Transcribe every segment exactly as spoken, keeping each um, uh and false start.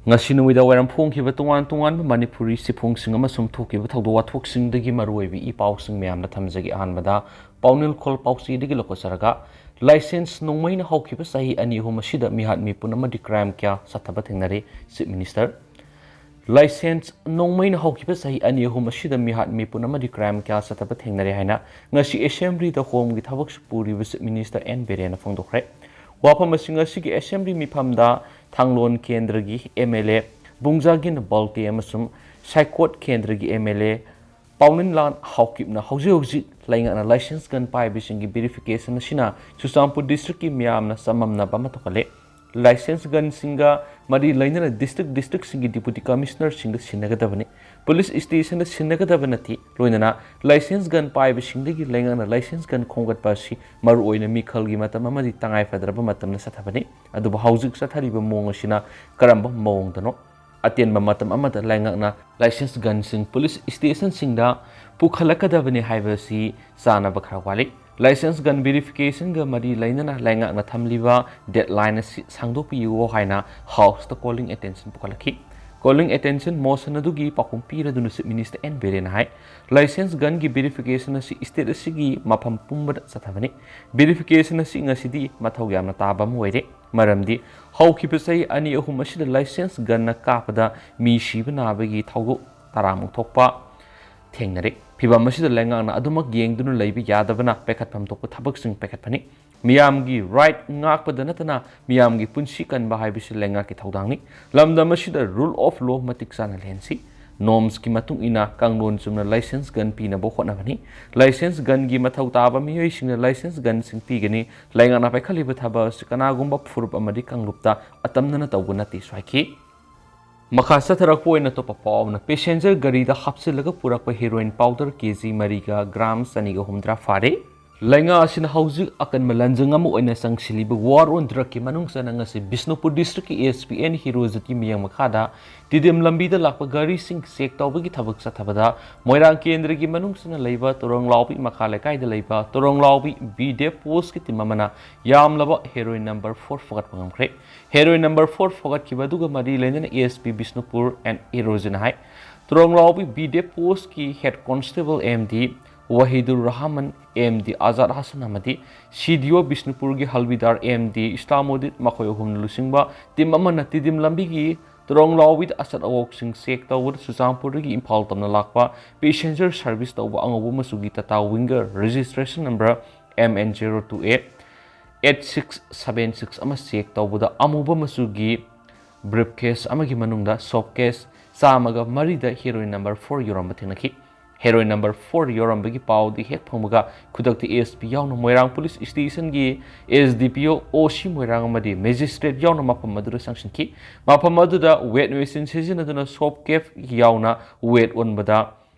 ꯉꯁꯤ ꯅꯨꯃꯤꯗꯥꯡ ꯋꯥꯏꯔꯝ ꯐꯣꯡꯈꯤꯕ ꯇꯣꯉꯥꯟ ꯇꯣꯉꯥꯟꯕ ꯃꯅꯤꯄꯨꯔꯤ ꯆꯦꯐꯣꯡꯁꯤꯡ ꯑꯃꯁꯨꯡ ꯊꯣꯛꯈꯤꯕ ꯊꯧꯗꯣꯛ ꯋꯥꯊꯣꯛꯁꯤꯡꯗꯒꯤ ꯃꯔꯨꯑꯣꯏꯕ ꯏ ꯄꯥꯎꯁꯤꯡ ꯃꯌꯥꯝꯗ ꯊꯝꯖꯒꯦ꯫ ꯑꯍꯥꯟꯕꯗ ꯄꯥꯎꯅꯤꯜꯈꯣꯜ ꯄꯥꯎꯆꯦꯗꯒꯤ ꯂꯧꯈꯠꯆꯔꯒ, ꯂꯥꯏꯁꯦꯟꯁ ꯅꯣꯡꯃꯩꯅ ꯍꯧꯈꯤꯕ ꯆꯍꯤ ꯑꯅꯤ ꯑꯍꯨꯝ ꯑꯁꯤꯗ ꯃꯤꯍꯥꯠ ꯃꯤꯄꯨꯟ ꯑꯃꯗꯤ ꯀ꯭ꯔꯥꯏꯝ ꯀꯌꯥ ꯆꯠꯊꯕ ꯊꯦꯡꯅꯔꯦ꯫ Chief minister. ꯂꯥꯏꯁꯦꯟꯁ ꯅꯣꯡꯃꯩꯅ ꯍꯧꯈꯤꯕ ꯆꯍꯤ ꯑꯅꯤ ꯑꯍꯨꯝ ꯑꯁꯤꯗ ꯃꯤꯍꯥꯠ ꯃꯤꯄꯨꯟ ꯑꯃꯗꯤ ꯀ꯭ꯔꯥꯏꯝ ꯀꯌꯥ ꯆꯠꯊꯕ ꯊꯦꯡꯅꯔꯦ ꯍꯥꯏꯅ ꯉꯁꯤ ꯑꯦꯁꯦꯝꯕ꯭ꯂꯤꯗ ꯍꯣꯝꯒꯤ ꯊꯕꯛꯁꯨ ꯄꯨꯔꯤꯕ ꯆꯤꯐ ꯃꯤꯅꯤꯁꯇꯔ ꯑꯦꯟ ꯕꯤꯔꯦꯟꯅ ꯐꯣꯡꯗꯣꯛꯈ꯭ꯔꯦ꯫ ꯋꯥꯐꯝ ꯑꯁꯤ ꯉꯁꯤꯒꯤ ꯑꯦꯁꯦꯝꯕ꯭ꯂꯤ ꯃꯤꯐꯝꯗ ꯊꯥꯡꯂꯣꯟ ꯀꯦꯟꯗ꯭ꯔꯒꯤ ꯑꯦꯝ ꯑꯦꯜ ꯑꯦ ꯕꯨꯡꯖꯥꯒꯤꯟ ꯕꯜꯇꯦ ꯑꯃꯁꯨꯡ ꯁꯥꯏꯀꯣꯠ ꯀꯦꯟꯗ꯭ꯔꯒꯤ ꯑꯦꯝ ꯑꯦꯜ ꯑꯦ ꯄꯥꯎꯅꯤꯟꯂꯥꯟ ꯍꯥꯎꯀꯤꯞꯅ ꯍꯧꯖꯤꯛ ꯍꯧꯖꯤꯛ ꯂꯩꯉꯥꯛꯅ ꯂꯥꯏꯁꯦꯟꯁ ꯒꯟ ꯄꯥꯏꯕꯁꯤꯡꯒꯤ ꯚꯦꯔꯤꯐꯤꯀꯦꯁꯟ ꯑꯁꯤꯅ ꯆꯨꯔꯆꯥꯟꯄꯨꯔ ꯗꯤꯁꯇ꯭ꯔꯤꯛꯀꯤ ꯃꯤꯌꯥꯝꯅ ꯆꯃꯝꯅꯕ ꯑꯃ ꯊꯣꯛꯍꯜꯂꯦ꯫ ꯂꯥꯏꯁꯦꯟꯁ ꯒꯟꯁꯤꯡꯒ ꯃꯔꯤ ꯂꯩꯅꯅ ꯗꯤꯁꯇ꯭ꯔꯤꯛ ꯗꯤꯁꯇ꯭ꯔꯤꯛꯁꯤꯡꯒꯤ ꯗꯤꯄꯨꯇꯤ ꯀꯃꯤꯁꯅꯔꯁꯤꯡꯗ ꯁꯤꯟꯅꯒꯗꯕꯅꯤ꯫ ꯄꯨꯂꯤꯁ ꯁ꯭ꯇꯦꯁꯟꯗ ꯁꯤꯟꯅꯒꯗꯕ ꯅꯠꯇꯦ꯫ ꯂꯣꯏꯅꯅ ꯂꯥꯏꯁꯦꯟꯁ ꯒꯟ ꯄꯥꯏꯕꯁꯤꯡꯗꯒꯤ ꯂꯩꯉꯥꯛꯅ ꯂꯥꯏꯁꯦꯟꯁ ꯒꯟ ꯈꯣꯝꯒꯠꯄ ꯑꯁꯤ ꯃꯔꯨꯑꯣꯏꯅ ꯃꯤꯈꯜꯒꯤ ꯃꯇꯝ ꯑꯃꯗꯤ ꯇꯉꯥꯏꯐꯗ꯭ꯔꯕ ꯃꯇꯝꯗ ꯆꯠꯊꯕꯅꯤ꯫ ꯑꯗꯨꯕꯨ ꯍꯧꯖꯤꯛ ꯆꯠꯊꯔꯤꯕ ꯃꯑꯣꯡ ꯑꯁꯤꯅ ꯀꯔꯝꯕ ꯃꯑꯣꯡꯗꯅꯣ? ꯑꯇꯦꯟꯕ ꯃꯇꯝ ꯑꯃꯗ ꯂꯩꯉꯥꯛꯅ ꯂꯥꯏꯁꯦꯟꯁ ꯒꯟꯁꯤꯡ ꯄꯨꯂꯤꯁ ꯁ꯭ꯇꯦꯁꯟꯁꯤꯡꯗ ꯄꯨꯈꯠꯂꯛꯀꯗꯕꯅꯤ ꯍꯥꯏꯕꯁꯤ ꯆꯥꯅꯕ ꯈꯔ ꯋꯥꯠꯂꯤ꯫ ꯂꯥꯏꯁꯦꯟꯁ ꯒꯟ ꯚꯦꯔꯤꯐꯤꯀꯦꯁꯟꯒ ꯃꯔꯤ ꯂꯩꯅꯅ ꯂꯩꯉꯥꯛꯅ ꯊꯝꯂꯤꯕ ꯗꯦꯗꯂꯥꯏꯟ ꯑꯁꯤ ꯁꯥꯡꯗꯣꯛꯄꯤꯌꯨ ꯍꯥꯏꯅ ꯍꯥꯎꯁꯇ ꯀꯣꯂꯤꯡ ꯑꯦꯇꯦꯟꯁꯟ ꯄꯨꯈꯠꯂꯛꯈꯤ꯫ ꯀꯣꯂꯤꯡ ꯑꯦꯇꯦꯟꯁꯟ ꯃꯣꯁꯟ ꯑꯗꯨꯒꯤ ꯄꯥꯎꯈꯨꯝ ꯄꯤꯔꯗꯨꯅ ꯆꯤꯐ ꯃꯤꯅꯤꯁꯇꯔ ꯑꯦꯟ ꯕꯤꯔꯦꯟꯅ ꯍꯥꯏ, ꯂꯥꯏꯁꯦꯟꯁ ꯒꯟꯒꯤ ꯚꯦꯔꯤꯐꯤꯀꯦꯁꯟ ꯑꯁꯤ ꯁ꯭ꯇꯦꯠ ꯑꯁꯤꯒꯤ ꯃꯐꯝ ꯄꯨꯝꯕꯗ ꯆꯠꯊꯕꯅꯤ꯫ ꯚꯦꯔꯤꯐꯤꯀꯦꯁꯟ ꯑꯁꯤ ꯉꯁꯤꯗꯤ ꯃꯊꯧ ꯌꯥꯝꯅ ꯇꯥꯕ ꯑꯃ ꯑꯣꯏꯔꯦ꯫ ꯃꯔꯝꯗꯤ ꯍꯧꯈꯤꯕ ꯆꯍꯤ ꯑꯅꯤ ꯑꯍꯨꯝ ꯑꯁꯤꯗ ꯂꯥꯏꯁꯦꯟꯁ ꯒꯟꯅ ꯀꯥꯞꯄꯗ ꯃꯤ ꯁꯤꯕ ꯅꯥꯕꯒꯤ ꯊꯧꯗꯣꯛ ꯇꯔꯥꯃꯨꯛ ꯊꯣꯛꯄ ꯊꯦꯡꯅꯔꯦ꯫ ꯐꯤꯚꯝ ꯑꯁꯤꯗ ꯂꯩꯉꯥꯛꯅ ꯑꯗꯨꯃꯛ ꯌꯦꯡꯗꯨꯅ ꯂꯩꯕ ꯌꯥꯗꯕꯅ ꯄꯥꯏꯈꯠꯐꯝ ꯊꯣꯛꯄ ꯊꯕꯛꯁꯤꯡ ꯄꯥꯏꯈꯠꯄꯅꯤ꯫ ꯃꯤꯌꯥꯝꯒꯤ ꯔꯥꯏꯠ ꯉꯥꯛꯄꯗ ꯅꯠꯇꯅ ꯃꯤꯌꯥꯝꯒꯤ ꯄꯨꯟꯁꯤ ꯀꯟꯕ ꯍꯥꯏꯕꯁꯤ ꯂꯩꯉꯥꯛꯀꯤ ꯊꯧꯗꯥꯡꯅꯤ꯫ ꯂꯝꯗꯝ ꯑꯁꯤꯗ ꯔꯨꯜ ꯑꯣꯐ ꯂꯣ ꯃꯇꯤꯛ ꯆꯥꯅ ꯂꯩꯍꯟꯁꯤ꯫ ꯅꯣꯔꯝꯁꯀꯤ ꯃꯇꯨꯡ ꯏꯟꯅ ꯀꯥꯡꯂꯣꯟ ꯆꯨꯝꯅ ꯂꯥꯏꯁꯦꯟꯁ ꯒꯟ ꯄꯤꯅꯕ ꯍꯣꯠꯅꯕꯅꯤ꯫ ꯂꯥꯏꯁꯦꯟꯁ ꯒꯟꯒꯤ ꯃꯊꯧ ꯇꯥꯕ ꯃꯤꯑꯣꯏꯁꯤꯡꯅ ꯂꯥꯏꯁꯦꯟꯁ ꯒꯟꯁꯤꯡ ꯄꯤꯒꯅꯤ꯫ ꯂꯩꯉꯥꯛꯅ ꯄꯥꯏꯈꯠꯂꯤꯕ ꯊꯕꯛ ꯑꯁꯤ ꯀꯅꯥꯒꯨꯝꯕ ꯐꯨꯔꯨꯞ ꯑꯃꯗꯤ ꯀꯥꯡꯂꯨꯞꯇ ꯑꯇꯝꯅꯅ ꯇꯧꯕ ꯅꯠꯇꯦꯁꯨ ꯍꯥꯏꯈꯤ꯫ ꯃꯈꯥ ꯆꯠꯊꯔꯛꯄ ꯑꯣꯏꯅ ꯑꯇꯣꯞꯄ ꯄꯥꯎ ꯑꯃꯅ, ꯄꯦꯁꯦꯟꯖꯔ ꯒꯥꯔꯤꯗ ꯍꯥꯞꯆꯤꯜꯂꯒ ꯄꯨꯔꯛꯄ ꯍꯦꯔꯣꯏꯟ ꯄꯥꯎꯗꯔ ꯀꯦ ꯖꯤ ꯃꯔꯤꯒ ꯒ꯭ꯔꯥꯝ ꯆꯅꯤꯒ ꯍꯨꯝꯗ꯭ꯔꯥ ꯐꯥꯔꯦ꯫ ꯂꯩꯉꯥꯛ ꯑꯁꯤꯅ ꯍꯧꯖꯤꯛ ꯑꯀꯟꯕ ꯂꯥꯟꯖꯪ ꯑꯃ ꯑꯣꯏꯅ ꯆꯪꯁꯤꯜꯂꯤꯕ war on drugꯀꯤ ꯃꯅꯨꯡ ꯆꯟꯅ ꯉꯁꯤ ꯕꯤꯁꯅꯨꯄꯨꯔ districtꯀꯤ ASP ꯑꯦꯟ ꯍꯤꯔꯣꯖꯤꯠꯀꯤ ꯃꯤꯠꯌꯦꯡ ꯃꯈꯥꯗ ꯇꯤꯗꯤꯝ ꯂꯝꯕꯤꯗ ꯂꯥꯛꯄ ꯒꯥꯔꯤꯁꯤꯡ check ꯇꯧꯕꯒꯤ ꯊꯕꯛ ꯆꯠꯊꯕꯗ ꯃꯣꯏꯔꯥꯡ ꯀꯦꯟꯗ꯭ꯔꯒꯤ ꯃꯅꯨꯡ ꯆꯟꯅ ꯂꯩꯕ ꯇꯣꯔꯣꯡꯂꯥꯎꯕꯤ ꯃꯈꯥ ꯂꯩꯀꯥꯏꯗ ꯂꯩꯕ ꯇꯣꯔꯣꯡꯂꯥꯎꯕꯤ B D F postꯀꯤ team ꯑꯃꯅ ꯌꯥꯝꯂꯕ heroin number four ꯐꯒꯠꯄ ꯉꯝꯈ꯭ꯔꯦ꯫ Heroin number four ꯐꯒꯠꯈꯤꯕ ꯑꯗꯨꯒ ꯃꯔꯤ ꯂꯩꯅꯅ ASP ꯕꯤꯁꯅꯨꯄꯨꯔ ꯑꯦꯟ ꯍꯤꯔꯣꯖꯤꯠꯅ ꯍꯥꯏ, ꯇꯣꯔꯣꯡꯂꯥꯎꯕꯤ B D F postꯀꯤ head constable M D Wahidur Rahman, M D Azad Hasan ꯑꯃꯗꯤ C D O ꯕꯤꯁꯅꯨꯄꯨꯔꯒꯤ ꯍꯜꯕꯤꯗꯥꯔ M D ꯏꯁꯂꯥꯃꯨꯗꯤꯟ, ꯃꯈꯣꯏ ꯑꯍꯨꯝꯅ ꯂꯨꯆꯤꯡꯕ team ꯑꯃꯅ ꯇꯤꯗꯤꯝ ꯂꯝꯕꯤꯒꯤ ꯇꯣꯔꯣꯡꯂꯥꯎꯕꯤꯗ ꯑꯆꯠ ꯑꯋꯣꯛꯁꯤꯡ check ꯇꯧꯕꯗ ꯆꯨꯔꯆꯥꯟꯄꯨꯔꯗꯒꯤ ꯏꯝꯐꯥꯜ ꯇꯝꯅ ꯂꯥꯛꯄ passenger service ꯇꯧꯕ ꯑꯉꯧꯕ ꯃꯆꯨꯒꯤ Tata Winger registration number M N zero two eight eight six seven six ꯑꯃ check ꯇꯧꯕꯗ ꯑꯃꯨꯕ ꯃꯆꯨꯒꯤ briefcase ꯑꯃꯒꯤ ꯃꯅꯨꯡꯗ soap case ꯆꯥꯝꯃꯒ ꯃꯔꯤꯗ heroin number four ꯌꯥꯎꯔꯝꯕ ꯊꯦꯡꯅꯈꯤ꯫ Heroin number four ꯌꯥꯎꯔꯝꯕꯒꯤ ꯄꯥꯎꯗꯤ ꯍꯦꯛ ꯐꯪꯕꯒ ꯈꯨꯗꯛꯇ ASP ꯌꯥꯎꯅ ꯃꯣꯏꯔꯥꯡ police stationꯒꯤ SDPO, OC ꯃꯣꯏꯔꯥꯡ ꯑꯃꯗꯤ magistrate ꯌꯥꯎꯅ ꯃꯐꯝ ꯑꯗꯨꯗ ꯆꯪꯁꯤꯟꯈꯤ꯫ ꯃꯐꯝ ꯑꯗꯨꯗ weight machine ꯁꯤꯖꯤꯟꯅꯗꯨꯅ soap case ꯌꯥꯎꯅ weight ꯑꯣꯟꯕꯗ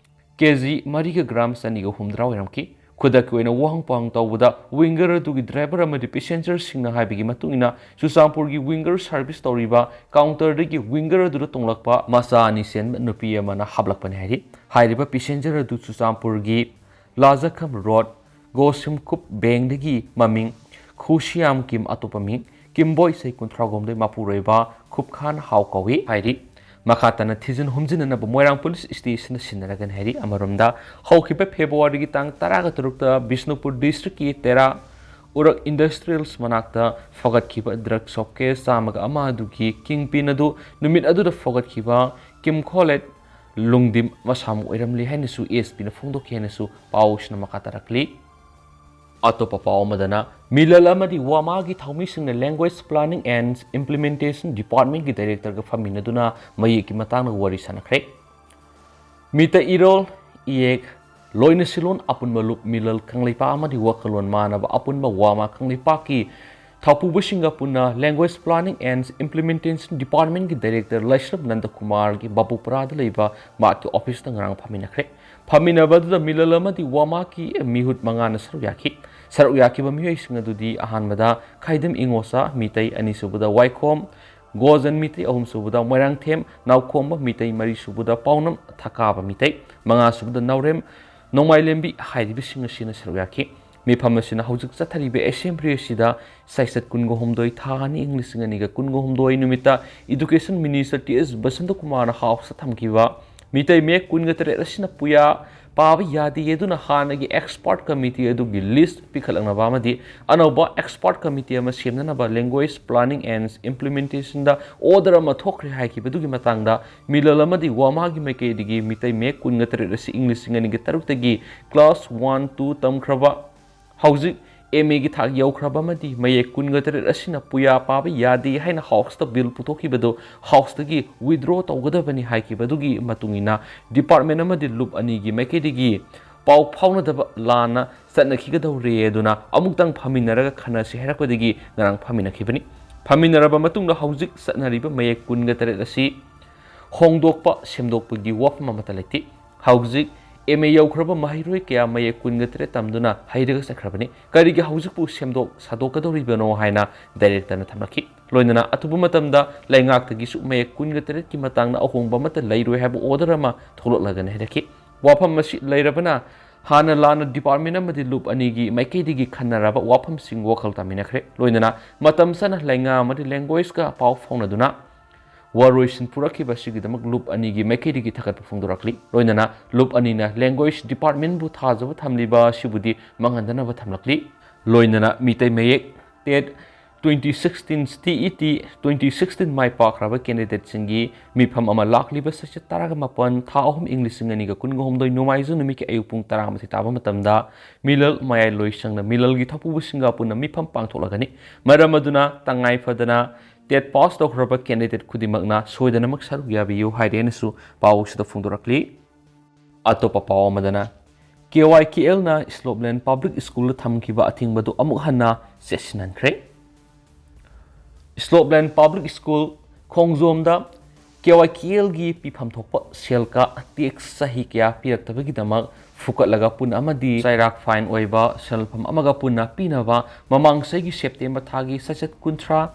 KG ꯃꯔꯤꯒ gram ꯆꯅꯤꯒ ꯍꯨꯝꯗ꯭ꯔꯥ ꯑꯣꯏꯔꯝꯈꯤ꯫ ꯈꯨꯗꯛꯀꯤ ꯑꯣꯏꯅ ꯋꯥꯍꯪ ꯄꯥꯎꯍꯪ ꯇꯧꯕꯗ Winger ꯑꯗꯨꯒꯤ driver ꯑꯃꯗꯤ passengerꯁꯤꯡꯅ ꯍꯥꯏꯕꯒꯤ ꯃꯇꯨꯡ ꯏꯟꯅ ꯆꯨꯔꯆꯥꯟꯄꯨꯔꯒꯤ Winger service ꯇꯧꯔꯤꯕ counterꯗꯒꯤ Winger ꯑꯗꯨꯗ ꯇꯣꯡꯂꯛꯄ ꯃꯆꯥ ꯑꯅꯤ ꯆꯦꯟꯕ ꯅꯨꯄꯤ ꯑꯃꯅ ꯍꯥꯞꯂꯛꯄꯅꯤ ꯍꯥꯏꯔꯤ꯫ ꯍꯥꯏꯔꯤꯕ passenger ꯑꯗꯨ ꯆꯨꯔꯆꯥꯟꯄꯨꯔꯒꯤ ꯂꯥꯖꯈꯝ road, ꯒꯣꯁꯤꯝꯈꯨꯞ ꯕꯦꯡꯗꯒꯤ ꯃꯃꯤꯡ ꯈꯨꯁꯤꯌꯥꯝ ꯀꯤꯝ, ꯑꯇꯣꯞꯄ ꯃꯤꯡ ꯀꯤꯝꯕꯣꯏ, ꯆꯍꯤ ꯀꯨꯟꯊ꯭ꯔꯥꯍꯨꯝꯗꯣꯏ, ꯃꯄꯨꯔꯣꯏꯕ ꯈꯨꯞꯈꯥꯟ ꯍꯥꯎ ꯀꯧꯏ ꯍꯥꯏꯔꯤ꯫ ꯃꯈꯥ ꯇꯥꯅ ꯊꯤꯖꯤꯟ ꯍꯨꯝꯖꯤꯟꯅꯅꯕ ꯃꯣꯏꯔꯥꯡ police stationꯗ ꯁꯤꯟꯅꯔꯒꯅꯤ ꯍꯥꯏꯔꯤ꯫ ꯑꯃꯔꯣꯝꯗ, ꯍꯧꯈꯤꯕ Februaryꯒꯤ ꯇꯥꯡ ꯇꯔꯥꯒ ꯇꯔꯨꯛꯇ ꯕꯤꯁꯅꯨꯄꯨꯔ districtꯀꯤ ꯇꯦꯔꯥ ꯎꯔꯛ Industrials ꯃꯅꯥꯛꯇ ꯐꯒꯠꯈꯤꯕ drug soap case ꯆꯥꯝꯃꯒ ꯑꯃ ꯑꯗꯨꯒꯤ kingpin ꯑꯗꯨ ꯅꯨꯃꯤꯠ ꯑꯗꯨꯗ ꯐꯒꯠꯈꯤꯕ ꯀꯤꯝꯈꯣꯂꯦꯠ ꯂꯨꯡꯗꯤꯝ ꯃꯁꯥꯃꯛ ꯑꯣꯏꯔꯝꯂꯤ ꯍꯥꯏꯅꯁꯨ ASPꯅ ꯐꯣꯡꯗꯣꯛꯈꯤ ꯍꯥꯏꯅꯁꯨ ꯄꯥꯎꯁꯤꯅ ꯃꯈꯥ ꯇꯥꯔꯛꯂꯤ꯫ ꯑꯇꯣꯞꯄ ꯄꯥꯎ ꯑꯃꯗꯅ, ꯃꯤꯂꯜ ꯑꯃꯗꯤ ꯋꯥꯃꯥꯒꯤ ꯊꯧꯃꯤꯁꯤꯡꯅ Language Planning and Implementation Departmentꯀꯤ directorꯒ ꯐꯝꯃꯤꯟꯅꯗꯨꯅ ꯃꯌꯦꯛꯀꯤ ꯃꯇꯥꯡꯗ ꯋꯥꯔꯤ ꯁꯥꯟꯅꯈ꯭ꯔꯦ꯫ ꯃꯤꯇ ꯏꯔꯣꯜ, ꯏꯌꯦꯛ, ꯂꯣꯏꯅ ꯁꯤꯂꯣꯟ ꯑꯄꯨꯟꯕ ꯂꯨꯞ ꯃꯤꯂꯜ ꯀꯪꯂꯩꯄꯥꯛ ꯑꯃꯗꯤ ꯋꯥꯈꯜꯂꯣꯟ ꯃꯥꯟꯅꯕ ꯑꯄꯨꯟꯕ ꯋꯥꯃꯥ ꯀꯪꯂꯩꯄꯥꯛꯀꯤ ꯊꯧꯄꯨꯕꯁꯤꯡꯒ ꯄꯨꯟꯅ Language Planning and Implementation Departmentꯀꯤ director ꯂꯥꯏꯁ꯭ꯔꯝ ꯅꯟꯗꯀꯨꯃꯥꯔꯒꯤ ꯕꯥꯕꯨꯄꯨꯔꯥꯗ ꯂꯩꯕ ꯃꯍꯥꯛꯀꯤ officeꯇ ꯉꯔꯥꯡ ꯐꯝꯃꯤꯟꯅꯈ꯭ꯔꯦ꯫ ꯐꯝꯃꯤꯟꯅꯕ ꯑꯗꯨꯗ ꯃꯤꯂꯜ ꯑꯃꯗꯤ ꯋꯥꯃꯥꯀꯤ ꯃꯤꯍꯨꯠ ꯃꯉꯥꯅ ꯁꯔꯨꯛ ꯌꯥꯈꯤ꯫ ꯁꯔꯨꯛ ꯌꯥꯈꯤꯕ ꯃꯤꯑꯣꯏꯁꯤꯡ ꯑꯗꯨꯗꯤ ꯑꯍꯥꯟꯕꯗ ꯈꯥꯏꯗꯝ ꯏꯉꯣꯆꯥ ꯃꯤꯇꯩ, ꯑꯅꯤꯁꯨꯕꯗ ꯋꯥꯏꯈꯣꯝ ꯒꯣꯖꯟ ꯃꯤꯇꯩ, ꯑꯍꯨꯝꯁꯨꯕꯗ ꯃꯣꯏꯔꯥꯡꯊꯦꯝ ꯅꯥꯎꯈꯣꯝꯕ ꯃꯤꯇꯩ, ꯃꯔꯤꯁꯨꯕꯗ ꯄꯥꯎꯅꯝ ꯊꯀꯥꯕ ꯃꯤꯇꯩ, ꯃꯉꯥꯁꯨꯕꯗ ꯅꯥꯎꯔꯦꯝ ꯅꯣꯡꯃꯥꯏꯂꯦꯝꯕꯤ ꯍꯥꯏꯔꯤꯕꯁꯤꯡ ꯑꯁꯤꯅ ꯁꯔꯨꯛ ꯌꯥꯈꯤ꯫ ꯃꯤꯐꯝ ꯑꯁꯤꯅ ꯍꯧꯖꯤꯛ ꯆꯠꯊꯔꯤꯕ ꯑꯦꯁꯦꯝꯕ꯭ꯂꯤ ꯑꯁꯤꯗ ꯆꯩꯆꯠ ꯀꯨꯟꯒ ꯍꯨꯝꯗꯣꯏ, ꯊꯥ ꯑꯅꯤ, ꯏꯪ ꯂꯤꯁꯤꯡ ꯑꯅꯤꯒ ꯀꯨꯟꯒ ꯍꯨꯝꯗꯣꯏ ꯅꯨꯃꯤꯠꯇ Education Minister ꯇꯤ ꯑꯦꯁ ꯕꯁꯟꯇꯀꯨꯃꯥꯔꯅ ꯍꯥꯎꯁꯇ ꯊꯝꯈꯤꯕ ꯃꯤꯇꯩ ꯃꯌꯦꯛ ꯀꯨꯟꯒ ꯇꯔꯦꯠ ꯑꯁꯤꯅ ꯄꯨꯌꯥ ꯄꯥꯕ ꯌꯥꯗꯦ ꯑꯗꯨꯅ ꯍꯥꯟꯅꯒꯤ expert committee ꯑꯗꯨꯒꯤ list ꯄꯤꯈꯠꯂꯛꯅꯕ ꯑꯃꯗꯤ ꯑꯅꯧꯕ expert committee ꯑꯃ ꯁꯦꯝꯅꯅꯕ Language Planning and Implementationꯗ order ꯑꯃ ꯊꯣꯛꯈ꯭ꯔꯦ ꯍꯥꯏꯈꯤꯕꯗꯨꯒꯤ ꯃꯇꯥꯡꯗ ꯃꯤꯂꯜ ꯑꯃꯗꯤ ꯋꯥꯃꯥꯒꯤ ꯃꯥꯏꯀꯩꯗꯒꯤ ꯃꯤꯇꯩ ꯃꯌꯦꯛ ꯀꯨꯟꯒ ꯇꯔꯦꯠ ꯑꯁꯤ ꯏꯪ ꯂꯤꯁꯤꯡ ꯑꯅꯤꯒ ꯇꯔꯨꯛꯇꯒꯤ class one two ꯇꯝꯈ꯭ꯔꯕ, ꯍꯧꯖꯤꯛ ꯑꯦꯝ ꯑꯦꯒꯤ ꯊꯥꯛ ꯌꯧꯈ꯭ꯔꯕ ꯑꯃꯗꯤ ꯃꯌꯦꯛ ꯀꯨꯟꯒ ꯇꯔꯦꯠ ꯑꯁꯤꯅ ꯄꯨꯌꯥ ꯄꯥꯕ ꯌꯥꯗꯦ ꯍꯥꯏꯅ ꯍꯥꯎꯁꯇ ꯕꯤꯜ ꯄꯨꯊꯣꯛꯈꯤꯕꯗꯨ ꯍꯥꯎꯁꯇꯒꯤ withdraw ꯇꯧꯒꯗꯕꯅꯤ ꯍꯥꯏꯈꯤꯕꯗꯨꯒꯤ ꯃꯇꯨꯡ ꯏꯟꯅ ꯗꯤꯄꯥꯔꯠꯃꯦꯟ ꯑꯃꯗꯤ ꯂꯨꯞ ꯑꯅꯤꯒꯤ ꯃꯥꯏꯀꯩꯗꯒꯤ ꯄꯥꯎ ꯐꯥꯎꯅꯗꯕ ꯂꯥꯟꯅ ꯆꯠꯅꯈꯤꯒꯗꯧꯔꯦ ꯑꯗꯨꯅ ꯑꯃꯨꯛꯇꯪ ꯐꯝꯃꯤꯟꯅꯔꯒ ꯈꯟꯅꯁꯤ ꯍꯥꯏꯔꯛꯄꯗꯒꯤ ꯉꯔꯥꯡ ꯐꯝꯃꯤꯟꯅꯈꯤꯕꯅꯤ꯫ ꯐꯝꯃꯤꯟꯅꯔꯕ ꯃꯇꯨꯡꯗ ꯍꯧꯖꯤꯛ ꯆꯠꯅꯔꯤꯕ ꯃꯌꯦꯛ ꯀꯨꯟꯒ ꯇꯔꯦꯠ ꯑꯁꯤ ꯍꯣꯡꯗꯣꯛꯄ ꯁꯦꯝꯗꯣꯛꯄꯒꯤ ꯋꯥꯐꯝ ꯑꯃꯠꯇ ꯂꯩꯇꯦ꯫ ꯍꯧꯖꯤꯛ ꯑꯦꯝ ꯑꯦ ꯌꯧꯈ꯭ꯔꯕ ꯃꯍꯩꯔꯣꯏ ꯀꯌꯥ ꯃꯌꯦꯛ ꯀꯨꯟꯒ ꯇꯔꯦꯠ ꯇꯝꯗꯨꯅ ꯍꯩꯔꯒ ꯆꯠꯈ꯭ꯔꯕꯅꯤ꯫ ꯀꯔꯤꯒꯤ ꯍꯧꯖꯤꯛꯄꯨ ꯁꯦꯝꯗꯣꯛ ꯁꯥꯗꯣꯛꯀꯗꯧꯔꯤꯕꯅꯣ ꯍꯥꯏꯅ ꯗꯥꯏꯔꯦꯛꯇꯔꯅ ꯊꯝꯂꯛꯈꯤ꯫ ꯂꯣꯏꯅꯅ ꯑꯊꯨꯕ ꯃꯇꯝꯗ ꯂꯩꯉꯥꯛꯇꯒꯤꯁꯨ ꯃꯌꯦꯛ ꯀꯨꯟꯒ ꯇꯔꯦꯠꯀꯤ ꯃꯇꯥꯡꯗ ꯑꯍꯣꯡꯕ ꯑꯃꯠꯇ ꯂꯩꯔꯣꯏ ꯍꯥꯏꯕ order ꯑꯃ ꯊꯣꯛꯂꯛꯂꯒꯅꯤ ꯍꯥꯏꯔꯛꯈꯤ꯫ ꯋꯥꯐꯝ ꯑꯁꯤ ꯂꯩꯔꯕꯅ ꯍꯥꯟꯅ ꯂꯥꯟꯅ ꯗꯤꯄꯥꯔꯠꯃꯦꯟ ꯑꯃꯗꯤ ꯂꯨꯞ ꯑꯅꯤꯒꯤ ꯃꯥꯏꯀꯩꯗꯒꯤ ꯈꯟꯅꯔꯕ ꯋꯥꯐꯝꯁꯤꯡ ꯋꯥꯈꯜ ꯇꯥꯃꯤꯟꯅꯈ꯭ꯔꯦ꯫ ꯂꯣꯏꯅꯅ ꯃꯇꯝ ꯆꯥꯅ ꯂꯩꯉꯥꯛ ꯑꯃꯗꯤ ꯂꯦꯡꯒ꯭ꯋꯦꯖꯀ ꯄꯥꯎ ꯐꯥꯎꯅꯗꯨꯅ ꯋꯥꯔꯣꯏꯁꯤꯟ ꯄꯨꯔꯛꯈꯤꯕ ꯑꯁꯤꯒꯤꯗꯃꯛ ꯂꯨꯞ ꯑꯅꯤꯒꯤ ꯃꯥꯏꯀꯩꯗꯒꯤ ꯊꯥꯒꯠꯄ ꯐꯣꯡꯗꯣꯔꯛꯂꯤ꯫ ꯂꯣꯏꯅꯅ ꯂꯨꯞ ꯑꯅꯤꯅ ꯂꯦꯡꯒ꯭ꯋꯦꯖ ꯗꯤꯄꯥꯔꯠꯃꯦꯟꯕꯨ ꯊꯥꯖꯕ ꯊꯝꯂꯤꯕ ꯑꯁꯤꯕꯨꯗꯤ ꯃꯥꯡꯍꯟꯗꯅꯕ ꯊꯝꯂꯛꯂꯤ꯫ ꯂꯣꯏꯅꯅ ꯃꯤꯇꯩ ꯃꯌꯦꯛ ꯇꯦꯠ twenty sixteen, T E T twenty sixteen ꯃꯥꯏ ꯄꯥꯛꯈ꯭ꯔꯕ ꯀꯦꯟꯗꯤꯗꯦꯠꯁꯤꯡꯒꯤ ꯃꯤꯐꯝ ꯑꯃ ꯂꯥꯛꯂꯤꯕ ꯆꯩꯆꯠ ꯇꯔꯥꯒ ꯃꯥꯄꯟ, ꯊꯥ ꯑꯍꯨꯝ, ꯏꯪ ꯂꯤꯁꯤꯡ ꯑꯅꯤꯒ ꯀꯨꯟꯒ ꯍꯨꯝꯗꯣꯏ ꯅꯣꯡꯃꯥꯏꯖꯤꯡ ꯅꯨꯃꯤꯠꯀꯤ ꯑꯌꯨꯛ ꯄꯨꯡ ꯇꯔꯥꯃꯥꯊꯣꯏ ꯇꯥꯕ ꯃꯇꯝꯗ ꯃꯤꯂꯜ ꯃꯌꯥꯏ ꯂꯣꯏꯁꯪꯅ ꯃꯤꯂꯜꯒꯤ ꯊꯧꯄꯨꯕꯁꯤꯡꯒ ꯄꯨꯟꯅ ꯃꯤꯐꯝ ꯄꯥꯡꯊꯣꯛꯂꯒꯅꯤ꯫ ꯃꯔꯝ ꯑꯗꯨꯅ ꯇꯉꯥꯏ ꯐꯗꯅ ꯇꯦꯠ ꯄꯥꯁ ꯇꯧꯈ꯭ꯔꯕ ꯀꯦꯟꯗꯤꯗꯦꯠ ꯈꯨꯗꯤꯡꯃꯛꯅ ꯁꯣꯏꯗꯅꯃꯛ ꯁꯔꯨꯛ ꯌꯥꯕꯤꯌꯨ ꯍꯥꯏꯔꯦꯅꯁꯨ ꯄꯥꯎ ꯑꯁꯤꯗ ꯐꯣꯡꯗꯣꯔꯛꯂꯤ꯫ ꯑꯇꯣꯞꯄ ꯄꯥꯎ ꯑꯃꯗꯅ, ꯀꯦ ꯋꯥꯏ ꯀꯦ ꯑꯦꯜꯅ ꯁ꯭ꯂꯣꯞꯂꯦꯟ ꯄꯕ꯭ꯂꯤꯛ ꯁ꯭ꯀꯨꯜꯗ ꯊꯝꯈꯤꯕ ꯑꯊꯤꯡꯕꯗꯨ ꯑꯃꯨꯛ ꯍꯟꯅ ꯆꯦꯠꯁꯤꯟꯍꯟꯈ꯭ꯔꯦ꯫ ꯁ꯭ꯂꯣꯞꯂꯦꯟ ꯄꯕ꯭ꯂꯤꯛ ꯁ꯭ꯀꯨꯜ ꯈꯣꯡꯖꯣꯝꯗ ꯀꯦ ꯋꯥꯏ ꯀꯦ ꯑꯦꯜꯒꯤ ꯄꯤꯐꯝ ꯊꯣꯛꯄ ꯁꯦꯜ ꯀꯥ ꯇꯦꯛꯁ ꯆꯍꯤ ꯀꯌꯥ ꯄꯤꯔꯛꯇꯕꯒꯤꯗꯃꯛ ꯐꯨꯀꯠꯂꯒ ꯄꯨꯟ ꯑꯃꯗꯤ ꯆꯩꯔꯥꯛ ꯐꯥꯏꯟ ꯑꯣꯏꯕ ꯁꯦꯜꯐꯝ ꯑꯃꯒ ꯄꯨꯟꯅ ꯄꯤꯅꯕ ꯃꯃꯥꯡ ꯆꯍꯤꯒꯤ ꯁꯦꯞꯇꯦꯝꯕꯔ ꯊꯥꯒꯤ ꯆꯩꯆꯠ ꯀꯨꯟꯊ꯭ꯔꯥ,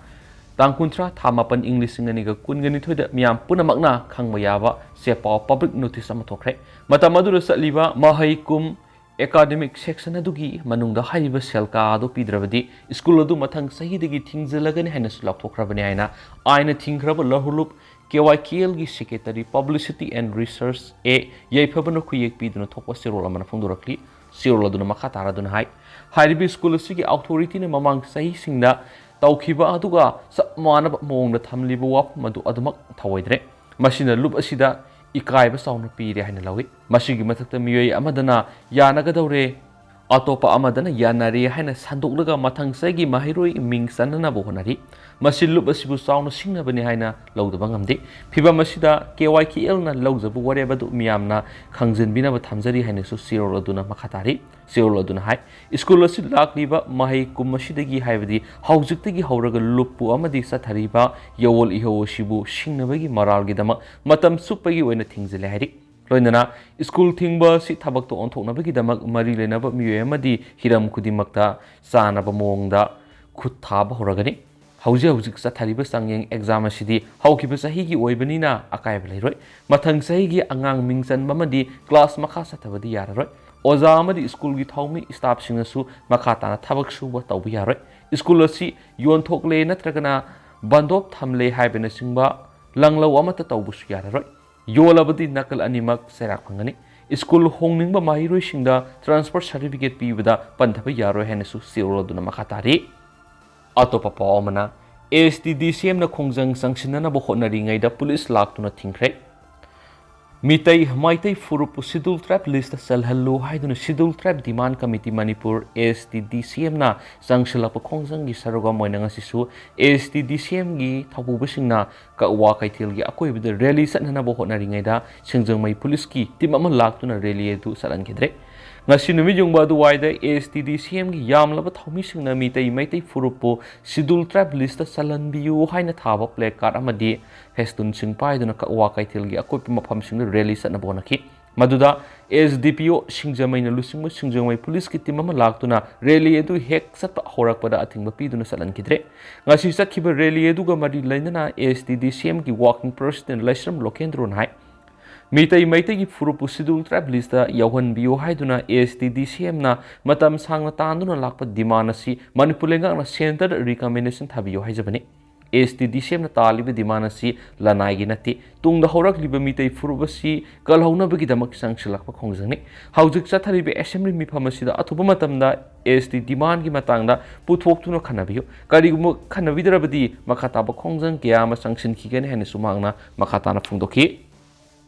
ꯇꯥꯡ ꯀꯨꯟꯊ꯭ꯔꯥ, ꯊꯥ ꯃꯥꯄꯟ, ꯏꯪ ꯂꯤꯁꯤꯡ ꯑꯅꯤꯒ ꯀꯨꯟꯒ ꯅꯤꯊꯣꯏꯗ ꯃꯤꯌꯥꯝ ꯄꯨꯝꯅꯃꯛꯅ ꯈꯪꯕ ꯌꯥꯕ ꯆꯦꯄꯥꯎ ꯄꯕ꯭ꯂꯤꯛ ꯅꯣꯇꯤꯁ ꯑꯃ ꯊꯣꯛꯈ꯭ꯔꯦ꯫ ꯃꯇꯝ ꯑꯗꯨꯗ ꯆꯠꯂꯤꯕ ꯃꯍꯩ ꯀꯨꯝ ꯑꯦꯀꯥꯗꯦꯃꯤꯛ ꯁꯦꯛꯁꯟ ꯑꯗꯨꯒꯤ ꯃꯅꯨꯡꯗ ꯍꯥꯏꯔꯤꯕ ꯁꯦꯜ ꯀꯥ ꯑꯗꯨ ꯄꯤꯗ꯭ꯔꯕꯗꯤ ꯁ꯭ꯀꯨꯜ ꯑꯗꯨ ꯃꯊꯪ ꯆꯍꯤꯗꯒꯤ ꯊꯤꯡꯖꯤꯜꯂꯒꯅꯤ ꯍꯥꯏꯅꯁꯨ ꯂꯥꯎꯊꯣꯛꯈ꯭ꯔꯕꯅꯤ ꯍꯥꯏꯅ ꯑꯥꯏꯟꯅ ꯊꯤꯡꯈ꯭ꯔꯕ ꯂꯧꯍꯨꯂꯨꯞ ꯀꯦ ꯋꯥꯏ ꯀꯦ ꯑꯦꯜꯒꯤ secretary publicity and research A ꯌꯥꯏꯐꯕꯅ ꯈꯨꯌꯦꯛ ꯄꯤꯗꯨꯅ ꯊꯣꯛꯄ ꯆꯦꯔꯣꯜ ꯑꯃꯅ ꯐꯣꯡꯗꯣꯔꯛꯂꯤ꯫ ꯆꯦꯔꯣꯜ ꯑꯗꯨꯅ ꯃꯈꯥ ꯇꯥꯔꯗꯨꯅ ꯍꯥꯏ, ꯍꯥꯏꯔꯤꯕ ꯁ꯭ꯀꯨꯜ ꯑꯁꯤꯒꯤ ꯑꯣꯊꯣꯔꯤꯇꯤꯅ ꯃꯃꯥꯡ ꯆꯍꯤꯁꯤꯡꯗ ꯇꯧꯈꯤꯕ ꯑꯗꯨꯒ ꯆꯞ ꯃꯥꯟꯅꯕ ꯃꯑꯣꯡꯗ ꯊꯝꯂꯤꯕ ꯋꯥꯐꯝ ꯑꯗꯨ ꯑꯗꯨꯃꯛ ꯊꯧꯑꯣꯏꯗ꯭ꯔꯦ꯫ ꯃꯁꯤꯅ ꯂꯨꯞ ꯑꯁꯤꯗ ꯏꯀꯥꯏꯕ ꯆꯥꯎꯅ ꯄꯤꯔꯦ ꯍꯥꯏꯅ ꯂꯧꯏ꯫ ꯃꯁꯤꯒꯤ ꯃꯊꯛꯇ ꯃꯤꯑꯣꯏ ꯑꯃꯗꯅ ꯌꯥꯅꯒꯗꯧꯔꯦ, ꯑꯇꯣꯞꯄ ꯑꯃꯗꯅ ꯌꯥꯅꯔꯦ ꯍꯥꯏꯅ ꯁꯟꯗꯣꯛꯂꯒ ꯃꯊꯪ ꯆꯍꯤꯒꯤ ꯃꯍꯩꯔꯣꯏ ꯃꯤꯡ ꯆꯟꯅꯅꯕ ꯍꯣꯠꯅꯔꯤ꯫ ꯃꯁꯤ ꯂꯨꯞ ꯑꯁꯤꯕꯨ ꯆꯥꯎꯅ ꯁꯤꯡꯅꯕꯅꯤ ꯍꯥꯏꯅ ꯂꯧꯗꯕ ꯉꯝꯗꯦ꯫ ꯐꯤꯚꯝ ꯑꯁꯤꯗ ꯀꯦ ꯋꯥꯏ ꯀꯦ ꯑꯦꯜꯅ ꯂꯧꯖꯕ ꯋꯥꯔꯦꯞ ꯑꯗꯨ ꯃꯤꯌꯥꯝꯅ ꯈꯪꯖꯤꯟꯕꯤꯅꯕ ꯊꯝꯖꯔꯤ ꯍꯥꯏꯅꯁꯨ ꯆꯦꯔꯣꯜ ꯑꯗꯨꯅ ꯃꯈꯥ ꯇꯥꯔꯤ꯫ ꯆꯦꯔꯣꯜ ꯑꯗꯨꯅ ꯍꯥꯏ, ꯁ꯭ꯀꯨꯜ ꯑꯁꯤ ꯂꯥꯛꯂꯤꯕ ꯃꯍꯩ ꯀꯨꯝ ꯑꯁꯤꯗꯒꯤ, ꯍꯥꯏꯕꯗꯤ ꯍꯧꯖꯤꯛꯇꯒꯤ ꯍꯧꯔꯒ ꯂꯨꯞꯄꯨ ꯑꯃꯗꯤ ꯆꯠꯊꯔꯤꯕ ꯌꯥꯑꯣꯜ ꯏꯍꯧ ꯑꯁꯤꯕꯨ ꯁꯤꯡꯅꯕꯒꯤ ꯃꯔꯥꯜꯒꯤꯗꯃꯛ ꯃꯇꯝ ꯆꯨꯞꯄꯒꯤ ꯑꯣꯏꯅ ꯊꯤꯡꯖꯤꯜꯂꯦ ꯍꯥꯏꯔꯤ꯫ ꯂꯣꯏꯅꯅ ꯁ꯭ꯀꯨꯜ ꯊꯤꯡꯕ ꯑꯁꯤ ꯊꯕꯛꯇ ꯑꯣꯟꯊꯣꯛꯅꯕꯒꯤꯗꯃꯛ ꯃꯔꯤ ꯂꯩꯅꯕ ꯃꯤꯑꯣꯏ ꯑꯃꯗꯤ ꯍꯤꯔꯝ ꯈꯨꯗꯤꯡꯃꯛꯇ ꯆꯥꯅꯕ ꯃꯑꯣꯡꯗ ꯈꯨꯠ ꯊꯥꯕ ꯍꯧꯔꯒꯅꯤ꯫ ꯍꯧꯖꯤꯛ ꯍꯧꯖꯤꯛ ꯆꯠꯊꯔꯤꯕ ꯆꯥꯡꯌꯦꯡ ꯑꯦꯛꯖꯥꯝ ꯑꯁꯤꯗꯤ ꯍꯧꯈꯤꯕ ꯆꯍꯤꯒꯤ ꯑꯣꯏꯕꯅꯤꯅ ꯑꯀꯥꯏꯕ ꯂꯩꯔꯣꯏ꯫ ꯃꯊꯪ ꯆꯍꯤꯒꯤ ꯑꯉꯥꯡ ꯃꯤꯡ ꯆꯟꯕ ꯑꯃꯗꯤ ꯀ꯭ꯂꯥꯁ ꯃꯈꯥ ꯆꯠꯊꯕꯗꯤ ꯌꯥꯔꯔꯣꯏ꯫ ꯑꯣꯖꯥ ꯑꯃꯗꯤ ꯁ꯭ꯀꯨꯜꯒꯤ ꯊꯧꯃꯤ ꯁ꯭ꯇꯥꯐꯁꯤꯡꯅꯁꯨ ꯃꯈꯥ ꯇꯥꯅ ꯊꯕꯛ ꯁꯨꯕ ꯇꯧꯕ ꯌꯥꯔꯣꯏ꯫ ꯁ꯭ꯀꯨꯜ ꯑꯁꯤ ꯌꯣꯟꯊꯣꯛꯂꯦ ꯅꯠꯇ꯭ꯔꯒꯅ ꯕꯟꯗꯣꯞ ꯊꯝꯂꯦ ꯍꯥꯏꯕꯅꯆꯤꯡꯕ ꯂꯪꯂꯧ ꯑꯃꯠꯇ ꯇꯧꯕꯁꯨ ꯌꯥꯔꯔꯣꯏ꯫ ꯌꯣꯜꯂꯕꯗꯤ ꯅꯥꯀꯜ ꯑꯅꯤꯃꯛ ꯆꯩꯔꯥꯛ ꯐꯪꯒꯅꯤ꯫ ꯁ꯭ꯀꯨꯜ ꯍꯣꯡꯅꯤꯡꯕ ꯃꯍꯩꯔꯣꯏꯁꯤꯡꯗ ꯇ꯭ꯔꯥꯟꯁꯐꯔ ꯁꯥꯔꯇꯤꯐꯤꯀꯦꯠ ꯄꯤꯕꯗ ꯄꯟꯊꯕ ꯌꯥꯔꯣꯏ ꯍꯥꯏꯅꯁꯨ ꯆꯦꯔꯣꯜ ꯑꯗꯨꯅ ꯃꯈꯥ ꯇꯥꯔꯤ꯫ ꯑꯇꯣꯞꯄ ꯄꯥꯎ ꯑꯃꯅ, ꯑꯦ ꯑꯦꯁ ꯇꯤ ꯗꯤ ꯁꯤ ꯑꯦꯝꯅ ꯈꯣꯡꯖꯪ ꯆꯪꯁꯤꯟꯅꯅꯕ ꯍꯣꯠꯅꯔꯤꯉꯩꯗ ꯄꯨꯂꯤꯁ ꯂꯥꯛꯇꯨꯅ ꯊꯤꯡꯈ꯭ꯔꯦ꯫ ꯃꯤꯇꯩ ꯃꯩꯇꯩ ꯐꯨꯔꯨꯞꯄꯨ ꯁꯤꯗꯨꯜ ꯇ꯭ꯔꯥꯏꯕ ꯂꯤꯁꯇ ꯆꯜꯍꯜꯂꯨ ꯍꯥꯏꯗꯨꯅ scheduled tribe demand committee Manipur, A S T D C ꯑꯦꯝꯅ ꯆꯪꯁꯤꯜꯂꯛꯄ ꯈꯣꯡꯖꯪꯒꯤ ꯁꯔꯨꯛ ꯑꯃ ꯑꯣꯏꯅ ꯉꯁꯤꯁꯨ ꯑꯦ ꯑꯦꯁ ꯇꯤ ꯗꯤ ꯁꯤ ꯑꯦꯝꯒꯤ ꯊꯧꯄꯨꯕꯁꯤꯡꯅ ꯀꯛꯋꯥ ꯀꯩꯊꯦꯜꯒꯤ ꯑꯀꯣꯏꯕꯗ ꯔꯦꯂꯤ ꯆꯠꯅꯅꯕ ꯍꯣꯠꯅꯔꯤꯉꯩꯗ ꯁꯤꯡꯖꯃꯩ ꯄꯨꯂꯤꯁꯀꯤ ꯇꯤꯝ ꯑꯃ ꯂꯥꯛꯇꯨꯅ ꯔꯦꯂꯤ ꯑꯗꯨ ꯆꯠꯍꯟꯈꯤꯗ꯭ꯔꯦ꯫ ꯉꯁꯤ ꯅꯨꯃꯤꯠ ꯌꯨꯡꯕ ꯑꯗꯨꯋꯥꯏꯗ ꯑꯦ ꯑꯦꯁ ꯇꯤ ꯗꯤ ꯁꯤ ꯑꯦꯝꯒꯤ ꯌꯥꯝꯂꯕ ꯊꯧꯃꯤꯁꯤꯡꯅ ꯃꯤꯇꯩ ꯃꯩꯇꯩ ꯐꯨꯔꯨꯞꯄꯨ ꯁꯤꯗꯨꯜ ꯇ꯭ꯔꯥꯏꯕ ꯂꯤꯁꯇ ꯆꯜꯍꯟꯕꯤꯌꯨ ꯍꯥꯏꯅ ꯊꯥꯕ ꯄ꯭ꯂꯦ ꯀꯥꯔꯗ ꯑꯃꯗꯤ ꯐꯦꯁꯇꯨꯟꯁꯤꯡ ꯄꯥꯏꯗꯨꯅ ꯀꯛꯋꯥ ꯀꯩꯊꯦꯜꯒꯤ ꯑꯀꯣꯏꯕ ꯃꯐꯝꯁꯤꯡꯗ ꯔꯦꯂꯤ ꯆꯠꯅꯕ ꯍꯣꯠꯅꯈꯤ꯫ ꯃꯗꯨꯗ ꯑꯦꯁ ꯗꯤ ꯄꯤ ꯑꯣ ꯁꯤꯡꯖꯃꯩꯅ ꯂꯨꯆꯤꯡꯕ ꯁꯤꯡꯖꯃꯩ ꯄꯨꯂꯤꯁꯀꯤ ꯇꯤꯝ ꯑꯃ ꯂꯥꯛꯇꯨꯅ ꯔꯦꯂꯤ ꯑꯗꯨ ꯍꯦꯛ ꯆꯠꯄ ꯍꯧꯔꯛꯄꯗ ꯑꯊꯤꯡꯕ ꯄꯤꯗꯨꯅ ꯆꯠꯍꯟꯈꯤꯗ꯭ꯔꯦ꯫ ꯉꯁꯤ ꯆꯠꯈꯤꯕ ꯔꯦꯂꯤ ꯑꯗꯨꯒ ꯃꯔꯤ ꯂꯩꯅꯅ ꯑꯦ ꯑꯦꯁ ꯇꯤ ꯗꯤ ꯁꯤ ꯑꯦꯝꯒꯤ ꯋꯥꯔꯀꯤꯡ ꯄ꯭ꯔꯦꯁꯤꯗꯦꯟꯠ ꯂꯥꯏꯁ꯭ꯔꯝ ꯂꯣꯀꯦꯟꯗ꯭ꯔꯣꯅ ꯍꯥꯏ, ꯃꯤꯇꯩ ꯃꯩꯇꯩꯒꯤ ꯐꯨꯔꯨꯞꯄꯨ ꯁꯤꯗꯨꯜ ꯇ꯭ꯔꯥꯏꯕ ꯂꯤꯁꯇ ꯌꯥꯎꯍꯟꯕꯤꯌꯨ ꯍꯥꯏꯗꯨꯅ ꯑꯦ ꯑꯦꯁ ꯇꯤ ꯗꯤ ꯁꯤ ꯑꯦꯝꯅ ꯃꯇꯝ ꯁꯥꯡꯅ ꯇꯥꯟꯗꯨꯅ ꯂꯥꯛꯄ ꯗꯤꯃꯥꯟ ꯑꯁꯤ ꯃꯅꯤꯄꯨꯔ ꯂꯩꯉꯥꯛꯅ ꯁꯦꯟꯇꯔꯗ ꯔꯤꯀꯃꯦꯟꯗꯦꯁꯟ ꯊꯥꯕꯤꯌꯨ ꯍꯥꯏꯖꯕꯅꯤ꯫ ꯑꯦ ꯑꯦꯁ ꯇꯤ ꯗꯤ ꯁꯤ ꯑꯦꯝꯅ ꯇꯥꯜꯂꯤꯕ ꯗꯤꯃꯥꯟ ꯑꯁꯤ ꯂꯅꯥꯏꯒꯤ ꯅꯠꯇꯦ꯫ ꯇꯨꯡꯗ ꯍꯧꯔꯛꯂꯤꯕ ꯃꯤꯇꯩ ꯐꯨꯔꯨꯞ ꯑꯁꯤ ꯀꯜꯍꯧꯅꯕꯒꯤꯗꯃꯛ ꯆꯪꯁꯤꯜꯂꯛꯄ ꯈꯣꯡꯖꯪꯅꯤ꯫ ꯍꯧꯖꯤꯛ ꯆꯠꯊꯔꯤꯕ ꯑꯦꯁꯦꯝꯕ꯭ꯂꯤ ꯃꯤꯐꯝ ꯑꯁꯤꯗ ꯑꯊꯨꯕ ꯃꯇꯝꯗ ꯑꯦ ꯑꯦꯁ ꯇꯤ ꯗꯤꯃꯥꯟꯒꯤ ꯃꯇꯥꯡꯗ ꯄꯨꯊꯣꯛꯇꯨꯅ ꯈꯟꯅꯕꯤꯌꯨ꯫ ꯀꯔꯤꯒꯨꯝꯕ ꯈꯟꯅꯕꯤꯗ꯭ꯔꯕꯗꯤ ꯃꯈꯥ ꯇꯥꯕ ꯈꯣꯡꯖꯪ ꯀꯌꯥ ꯑꯃ ꯆꯪꯁꯤꯟꯈꯤꯒꯅꯤ ꯍꯥꯏꯅꯁꯨ ꯃꯍꯥꯛꯅ ꯃꯈꯥ ꯇꯥꯅ ꯐꯣꯡꯗꯣꯛꯈꯤ꯫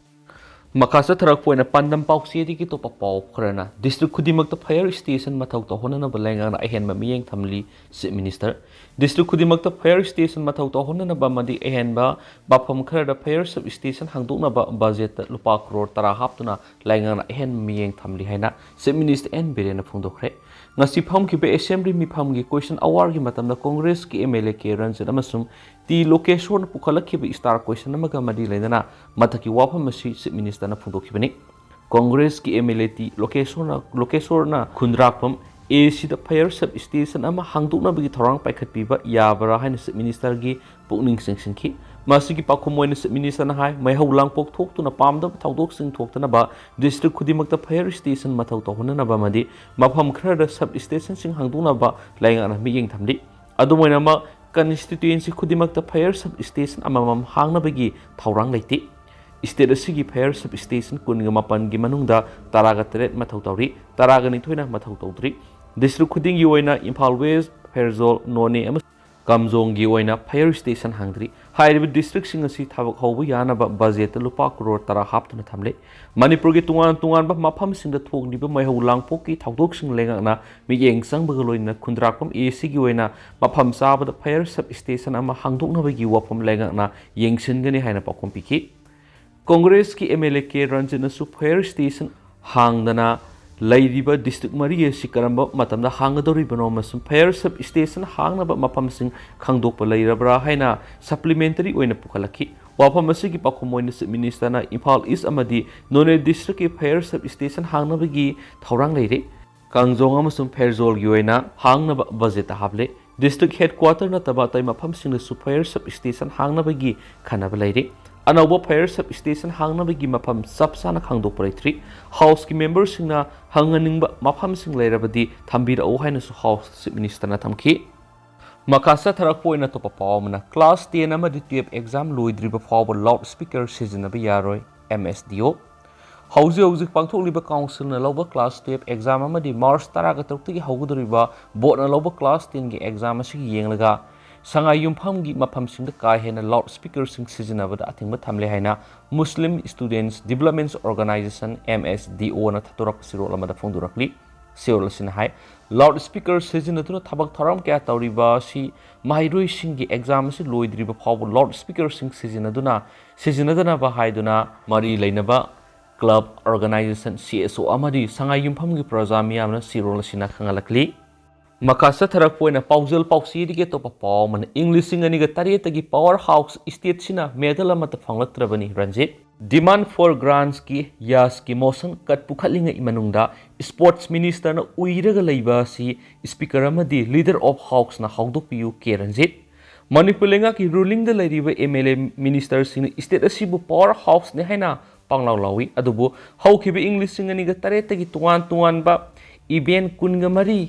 ꯃꯈꯥ ꯆꯠꯊꯔꯛꯄ ꯑꯣꯏꯅ ꯄꯥꯟꯗꯝ ꯄꯥꯎꯆꯦꯗꯒꯤ ꯑꯇꯣꯞꯄ ꯄꯥꯎ ꯈꯔꯅ, ꯗꯤꯁꯇ꯭ꯔꯤꯛ ꯈꯨꯗꯤꯡꯃꯛꯇ ꯐꯥꯌꯔ ꯁ꯭ꯇꯦꯁꯟ ꯃꯊꯧ ꯇꯧꯍꯟꯅꯅꯕ ꯂꯩꯉꯥꯛꯅ ꯑꯍꯦꯟꯕ ꯃꯤꯠꯌꯦꯡ ꯊꯝꯂꯤ, ꯆꯤꯐ ꯃꯤꯅꯤꯁꯇꯔ꯫ ꯗꯤꯁꯇ꯭ꯔꯤꯛ ꯈꯨꯗꯤꯡꯃꯛꯇ ꯐꯥꯌꯔ ꯁ꯭ꯇꯦꯁꯟ ꯃꯊꯧ ꯇꯧꯍꯟꯅꯅꯕ ꯑꯃꯗꯤ ꯑꯍꯦꯟꯕ ꯃꯐꯝ ꯈꯔꯗ ꯐꯥꯌꯔ ꯁꯕ ꯁ꯭ꯇꯦꯁꯟ ꯍꯥꯡꯗꯣꯛꯅꯕ ꯕꯖꯦꯠꯇ ꯂꯨꯄꯥ ꯀ꯭ꯔꯣꯔ ꯇꯔꯥ ꯍꯥꯞꯇꯨꯅ ꯂꯩꯉꯥꯛꯅ ꯑꯍꯦꯟꯕ ꯃꯤꯠꯌꯦꯡ ꯊꯝꯂꯤ ꯍꯥꯏꯅ ꯆꯤꯐ ꯃꯤꯅꯤꯁꯇꯔ ꯑꯦꯟ ꯕꯤꯔꯦꯟꯅ ꯐꯣꯡꯗꯣꯛꯈ꯭ꯔꯦ꯫ ꯉꯁꯤ ꯐꯝꯈꯤꯕ ꯑꯦꯁꯦꯝꯕ꯭ꯂꯤ ꯃꯤꯐꯝꯒꯤ ꯀꯣꯏꯁꯟ ꯑꯋꯥꯔꯒꯤ ꯃꯇꯝꯗ ꯀꯣꯡꯒ꯭ꯔꯦꯁꯀꯤ M L A K Ranjit ꯑꯃꯁꯨꯡ ꯇꯤ ꯂꯣꯀꯦꯁꯣꯔꯅ ꯄꯨꯈꯠꯂꯛꯈꯤꯕ ꯁ꯭ꯇꯥꯔ ꯀꯣꯏꯁꯟ ꯑꯃꯒ ꯃꯔꯤ ꯂꯩꯅꯅ ꯃꯊꯛꯀꯤ ꯋꯥꯐꯝ ꯑꯁꯤ ꯆꯤꯐ ꯃꯤꯅꯤꯁꯇꯔꯅ ꯐꯣꯡꯗꯣꯛꯈꯤꯕꯅꯤ꯫ ꯀꯣꯡꯒ꯭ꯔꯦꯁꯀꯤ ꯑꯦꯝ ꯑꯦꯜ ꯑꯦ ꯇꯤ ꯂꯣꯀꯦꯁꯣꯔꯅ, ꯂꯣꯀꯦꯁꯣꯔꯅ ꯈꯨꯟꯗ꯭ꯔꯥꯛꯄꯝ ꯑꯦ ꯁꯤꯗ ꯐꯥꯌꯔ ꯁꯕ ꯁ꯭ꯇꯦꯁꯟ ꯑꯃ ꯍꯥꯡꯗꯣꯛꯅꯕꯒꯤ ꯊꯧꯔꯥꯡ ꯄꯥꯏꯈꯠꯄꯤꯕ ꯌꯥꯕ꯭ꯔꯥ ꯍꯥꯏꯅ ꯆꯤꯐ ꯃꯤꯅꯤꯁꯇꯔꯒꯤ ꯄꯨꯛꯅꯤꯡ ꯆꯤꯡꯁꯤꯟꯈꯤ꯫ ꯃꯁꯤꯒꯤ ꯄꯥꯎꯈꯨꯝ ꯑꯣꯏꯅ ꯆꯤꯐ ꯃꯤꯅꯤꯁꯇꯔꯅ ꯍꯥꯏ, ꯃꯩꯍꯧ ꯂꯥꯡꯄꯣꯛ ꯊꯣꯛꯇꯨꯅ ꯄꯥꯝꯗꯕ ꯊꯧꯗꯣꯛꯁꯤꯡ ꯊꯣꯛꯇꯅꯕ ꯗꯤꯁꯇ꯭ꯔꯤꯛ ꯈꯨꯗꯤꯡꯃꯛꯇ ꯐꯥꯌꯔ ꯁ꯭ꯇꯦꯁꯟ ꯃꯊꯧ ꯇꯧꯍꯟꯅꯅꯕ ꯑꯃꯗꯤ ꯃꯐꯝ ꯈꯔꯗ ꯁꯕ ꯁ꯭ꯇꯦꯁꯟꯁꯤꯡ ꯍꯥꯡꯗꯣꯛꯅꯕ ꯂꯩꯉꯥꯛꯅ ꯃꯤꯠꯌꯦꯡ ꯊꯝꯂꯤ꯫ ꯑꯗꯨꯝ ꯑꯣꯏꯅꯃꯛ, ꯀꯟꯁꯇꯤꯇ꯭ꯋꯦꯟꯁꯤ ꯈꯨꯗꯤꯡꯃꯛꯇ ꯐꯥꯌꯔ ꯁꯕ ꯁ꯭ꯇꯦꯁꯟ ꯑꯃꯃꯝ ꯍꯥꯡꯅꯕꯒꯤ ꯊꯧꯔꯥꯡ ꯂꯩꯇꯦ꯫ ꯁ꯭ꯇꯦꯠ ꯑꯁꯤꯒꯤ ꯐꯥꯌꯔ ꯁꯕ ꯁ꯭ꯇꯦꯁꯟ ꯀꯨꯟꯒ ꯃꯥꯄꯟꯒꯤ ꯃꯅꯨꯡꯗ ꯇꯔꯥꯒ ꯇꯔꯦꯠ ꯃꯊꯧ ꯇꯧꯔꯤ, ꯇꯔꯥꯒ ꯅꯤꯊꯣꯏꯅ ꯃꯊꯧ ꯇꯧꯗ꯭ꯔꯤ꯫ ꯗꯤꯁꯇ꯭ꯔꯤꯛ ꯈꯨꯗꯤꯡꯒꯤ ꯑꯣꯏꯅ ꯏꯝꯐꯥꯜ ꯋꯦꯁ, ꯐꯦꯔꯖꯣꯜ, ꯅꯣꯅꯦ ꯑꯃꯁꯨꯡ ꯀꯥꯝꯖꯣꯡꯒꯤ ꯑꯣꯏꯅ ꯐꯥꯌꯔ ꯁ꯭ꯇꯦꯁꯟ ꯍꯥꯡꯗ꯭ꯔꯤ꯫ ꯍꯥꯏꯔꯤꯕ ꯗꯤꯁꯇ꯭ꯔꯤꯛꯁꯤꯡ ꯑꯁꯤ ꯊꯕꯛ ꯍꯧꯕ ꯌꯥꯅꯕ ꯕꯖꯦꯠꯇ ꯂꯨꯄꯥ ꯀ꯭ꯔꯣꯔ ꯇꯔꯥ ꯍꯥꯞꯇꯨꯅ ꯊꯝꯂꯦ꯫ ꯃꯅꯤꯄꯨꯔꯒꯤ ꯇꯣꯉꯥꯟ ꯇꯣꯉꯥꯟꯕ ꯃꯐꯝꯁꯤꯡꯗ ꯊꯣꯛꯂꯤꯕ ꯃꯩꯍꯧ ꯂꯥꯡꯄꯣꯛꯀꯤ ꯊꯧꯗꯣꯛꯁꯤꯡ ꯂꯩꯉꯥꯛꯅ ꯃꯤꯠꯌꯦꯡ ꯆꯪꯕꯒ ꯂꯣꯏꯅꯅ ꯈꯨꯟꯗ꯭ꯔꯥꯛꯄꯝ ꯑꯦ ꯁꯤꯒꯤ ꯑꯣꯏꯅ ꯃꯐꯝ ꯆꯥꯕꯗ ꯐꯥꯌꯔ ꯁꯕ ꯁ꯭ꯇꯦꯁꯟ ꯑꯃ ꯍꯥꯡꯗꯣꯛꯅꯕꯒꯤ ꯋꯥꯐꯝ ꯂꯩꯉꯥꯛꯅ ꯌꯦꯡꯁꯤꯟꯒꯅꯤ ꯍꯥꯏꯅ ꯄꯥꯎꯈꯨꯝ ꯄꯤꯈꯤ꯫ ꯀꯣꯡꯒ꯭ꯔꯦꯁꯀꯤ ꯑꯦꯝ ꯑꯦꯜ ꯑꯦ ꯀꯦ ꯔꯟꯖꯤꯠꯅꯁꯨ ꯐꯥꯌꯔ ꯁ꯭ꯇꯦꯁꯟ ꯍꯥꯡꯗꯅ ꯂꯩꯔꯤꯕ district ꯃꯔꯤ ꯑꯁꯤ ꯀꯔꯝꯕ ꯃꯇꯝꯗ ꯍꯥꯡꯒꯗꯧꯔꯤꯕꯅꯣ ꯑꯃꯁꯨꯡ fire sub station ꯍꯥꯡꯅꯕ ꯃꯐꯝꯁꯤꯡ ꯈꯪꯗꯣꯛꯄ ꯂꯩꯔꯕ꯭ꯔꯥ ꯍꯥꯏꯅ supplementary ꯑꯣꯏꯅ ꯄꯨꯈꯠꯂꯛꯈꯤ꯫ ꯋꯥꯐꯝ ꯑꯁꯤꯒꯤ ꯄꯥꯎꯈꯨꯝ ꯑꯣꯏꯅ Chief Minister ꯅ ꯏꯝꯐꯥꯜ East ꯑꯃꯗꯤ ꯅꯣꯅꯦ district ꯀꯤ fire sub station ꯍꯥꯡꯅꯕꯒꯤ ꯊꯧꯔꯥꯡ ꯂꯩꯔꯦ꯫ ꯀꯥꯡꯖꯣꯡ ꯑꯃꯁꯨꯡ ꯐꯦꯔꯖꯣꯜꯒꯤ ꯑꯣꯏꯅ ꯍꯥꯡꯅꯕ budget ꯍꯥꯞꯂꯦ꯫ District headquarter ꯅꯠꯇꯕ ꯑꯇꯩ ꯃꯐꯝꯁꯤꯡꯗꯁꯨ fire sub station ꯍꯥꯡꯅꯕꯒꯤ ꯈꯟꯅꯕ ꯂꯩꯔꯤ꯫ ꯑꯅꯧꯕ fire sub station ꯍꯥꯡꯅꯕꯒꯤ ꯃꯐꯝ ꯆꯞ ꯆꯥꯅ ꯈꯪꯗꯣꯛꯄ ꯂꯩꯇ꯭ꯔꯤ꯫ House ꯀꯤ member ꯁꯤꯡꯅ ꯍꯪꯍꯟꯅꯤꯡꯕ ꯃꯐꯝꯁꯤꯡ ꯂꯩꯔꯕꯗꯤ ꯊꯝꯕꯤꯔꯛꯎ ꯍꯥꯏꯅꯁꯨ House Chief Minister ꯅ ꯊꯝꯈꯤ꯫ ꯃꯈꯥ ꯆꯠꯊꯔꯛꯄ ꯑꯣꯏꯅ ꯑꯇꯣꯞꯄ ꯄꯥꯎ ꯑꯃꯅ, class ten ꯑꯃꯗꯤ twelve exam ꯂꯣꯏꯗ꯭ꯔꯤꯕ ꯐꯥꯎꯕ loud speaker ꯁꯤꯖꯤꯟꯅꯕ ꯌꯥꯔꯣꯏ, M S D O꯫ ꯍꯧꯖꯤꯛ ꯍꯧꯖꯤꯛ ꯄꯥꯡꯊꯣꯛꯂꯤꯕ council ꯅ ꯂꯧꯕ class twelve exam ꯑꯃꯗꯤ March ꯇꯔꯥꯒ ꯇꯔꯨꯛꯇꯒꯤ ꯍꯧꯒꯗꯧꯔꯤꯕ board ꯅ ꯂꯧꯕ class ten ꯒꯤ exam ꯑꯁꯤꯒꯤ ꯌꯦꯡꯂꯒ ꯁꯉꯥꯏ ꯌꯨꯝꯐꯝꯒꯤ ꯃꯐꯝꯁꯤꯡꯗ ꯀꯥ ꯍꯦꯟꯅ loud speaker ꯁꯤꯡ ꯁꯤꯖꯤꯟꯅꯕꯗ ꯑꯊꯤꯡꯕ ꯊꯝꯂꯦ ꯍꯥꯏꯅ Muslim Students Development Organisation, M S D O ꯅ ꯊꯥꯗꯣꯔꯛꯄ ꯆꯦꯔꯣꯜ ꯑꯃꯗ ꯐꯣꯡꯗꯣꯔꯛꯂꯤ꯫ ꯆꯦꯔꯣꯜ ꯑꯁꯤꯅ ꯍꯥꯏ, loud speaker ꯁꯤꯖꯤꯟꯅꯗꯨꯅ ꯊꯕꯛ ꯊꯧꯔꯝ ꯀꯌꯥ ꯇꯧꯔꯤꯕ ꯑꯁꯤ ꯃꯍꯩꯔꯣꯏꯁꯤꯡꯒꯤ exam ꯑꯁꯤ ꯂꯣꯏꯗ꯭ꯔꯤꯕ ꯐꯥꯎꯕ loud speaker ꯁꯤꯡ ꯁꯤꯖꯤꯟꯅꯗꯨꯅ, ꯁꯤꯖꯤꯟꯅꯗꯅꯕ ꯍꯥꯏꯗꯨꯅ ꯃꯔꯤ ꯂꯩꯅꯕ club, organisation, C S O ꯑꯃꯗꯤ ꯁꯉꯥꯏ ꯌꯨꯝꯐꯝꯒꯤ ꯄ꯭ꯔꯖꯥ ꯃꯤꯌꯥꯝꯅ ꯆꯦꯔꯣꯜ ꯑꯁꯤꯅ ꯈꯪꯍꯜꯂꯛꯂꯤ꯫ ꯃꯈꯥ ꯆꯠꯊꯔꯛꯄ ꯑꯣꯏꯅ ꯄꯥꯎꯖꯦꯜ ꯄꯥꯎꯆꯦꯗꯒꯤ ꯑꯇꯣꯞꯄ ꯄꯥꯎ ꯑꯃꯅ, ꯏꯪ ꯂꯤꯁꯤꯡ ꯑꯅꯤꯒ ꯇꯔꯦꯠꯇꯒꯤ power house state ꯁꯤꯅ medal ꯑꯃꯠꯇ ꯐꯪꯂꯛꯇ꯭ꯔꯕꯅꯤ ꯔꯟꯖꯤꯠ꯫ Demand for grants ꯀꯤ ꯌꯥꯁꯀꯤ motion cut ꯄꯨꯈꯠꯂꯤꯉꯩ ꯃꯅꯨꯡꯗ sports minister ꯅ ꯎꯏꯔꯒ ꯂꯩꯕ ꯑꯁꯤ speaker ꯑꯃꯗꯤ leader of house ꯅ ꯍꯧꯗꯣꯛꯄꯤꯌꯨ, ꯀꯦ ꯔꯟꯖꯤꯠ꯫ ꯃꯅꯤꯄꯨꯔ ꯂꯩꯉꯥꯛꯀꯤ ruling ꯗ ꯂꯩꯔꯤꯕ M L A minister ꯁꯤꯡꯅ state ꯑꯁꯤꯕꯨ power house ꯅꯤ ꯍꯥꯏꯅ ꯄꯪꯂꯥꯎ ꯂꯥꯎꯏ꯫ ꯑꯗꯨꯕꯨ ꯍꯧꯈꯤꯕ ꯏꯪ ꯂꯤꯁꯤꯡ ꯑꯅꯤꯒ ꯇꯔꯦꯠꯇꯒꯤ ꯇꯣꯉꯥꯟ ꯇꯣꯉꯥꯟꯕ event ꯀꯨꯟꯒ ꯃꯔꯤ